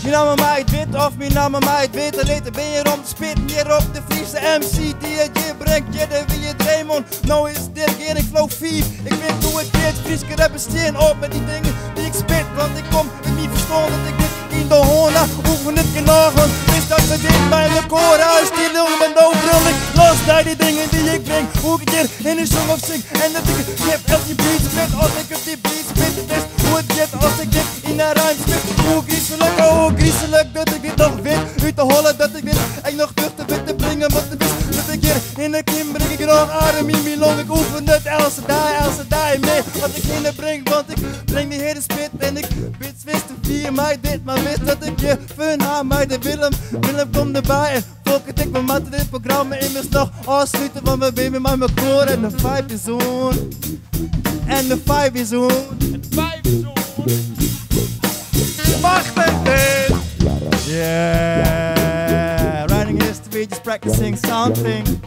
S14: mijn naam is het wit of mijn naam is het wit. Later ben je om te spitten hier op de Friese MC die het je brengt. Ja, daar wil je Draymond. Nou is Dirk Erik Flow 4. Ik weet hoe het dit Frieske hebben steen op met die dingen die ik spit. Want ik kom het niet verstaan dat ik dit in de hoorn oefen het kanagen. Wist dat we dit bij mijn koorhuis die lul met no brul ik los naar die dingen die ik breng. Hoe ik hier in een song of zing en dat ik heb als die beat spit. Als ik op die beat spit, het is hoe het gaat als ik dit in een ruim spit. Hoe griezelig, oh hoe griezelig dat ik dit nog weet. Uit de holle dat ik dit en nog terug te wit te brengen. Want het is dat ik hier in de kiem breng ik nog adem in mijn long. Ik oefen het elke dag mee. Wat ik in de breng, want ik breng die hele spit en ik bid wist te vier mij dit. Maar wist dat ik je fun aan mij de Willem. Willem komt erbij en volk het ik mijn maat dit programma immers nog afsluiten. Want we ben met mijn koor en de vibe is on. En de vibe is on. En de vibe is on. Machtig dit! Yeah, writing history, just practicing something.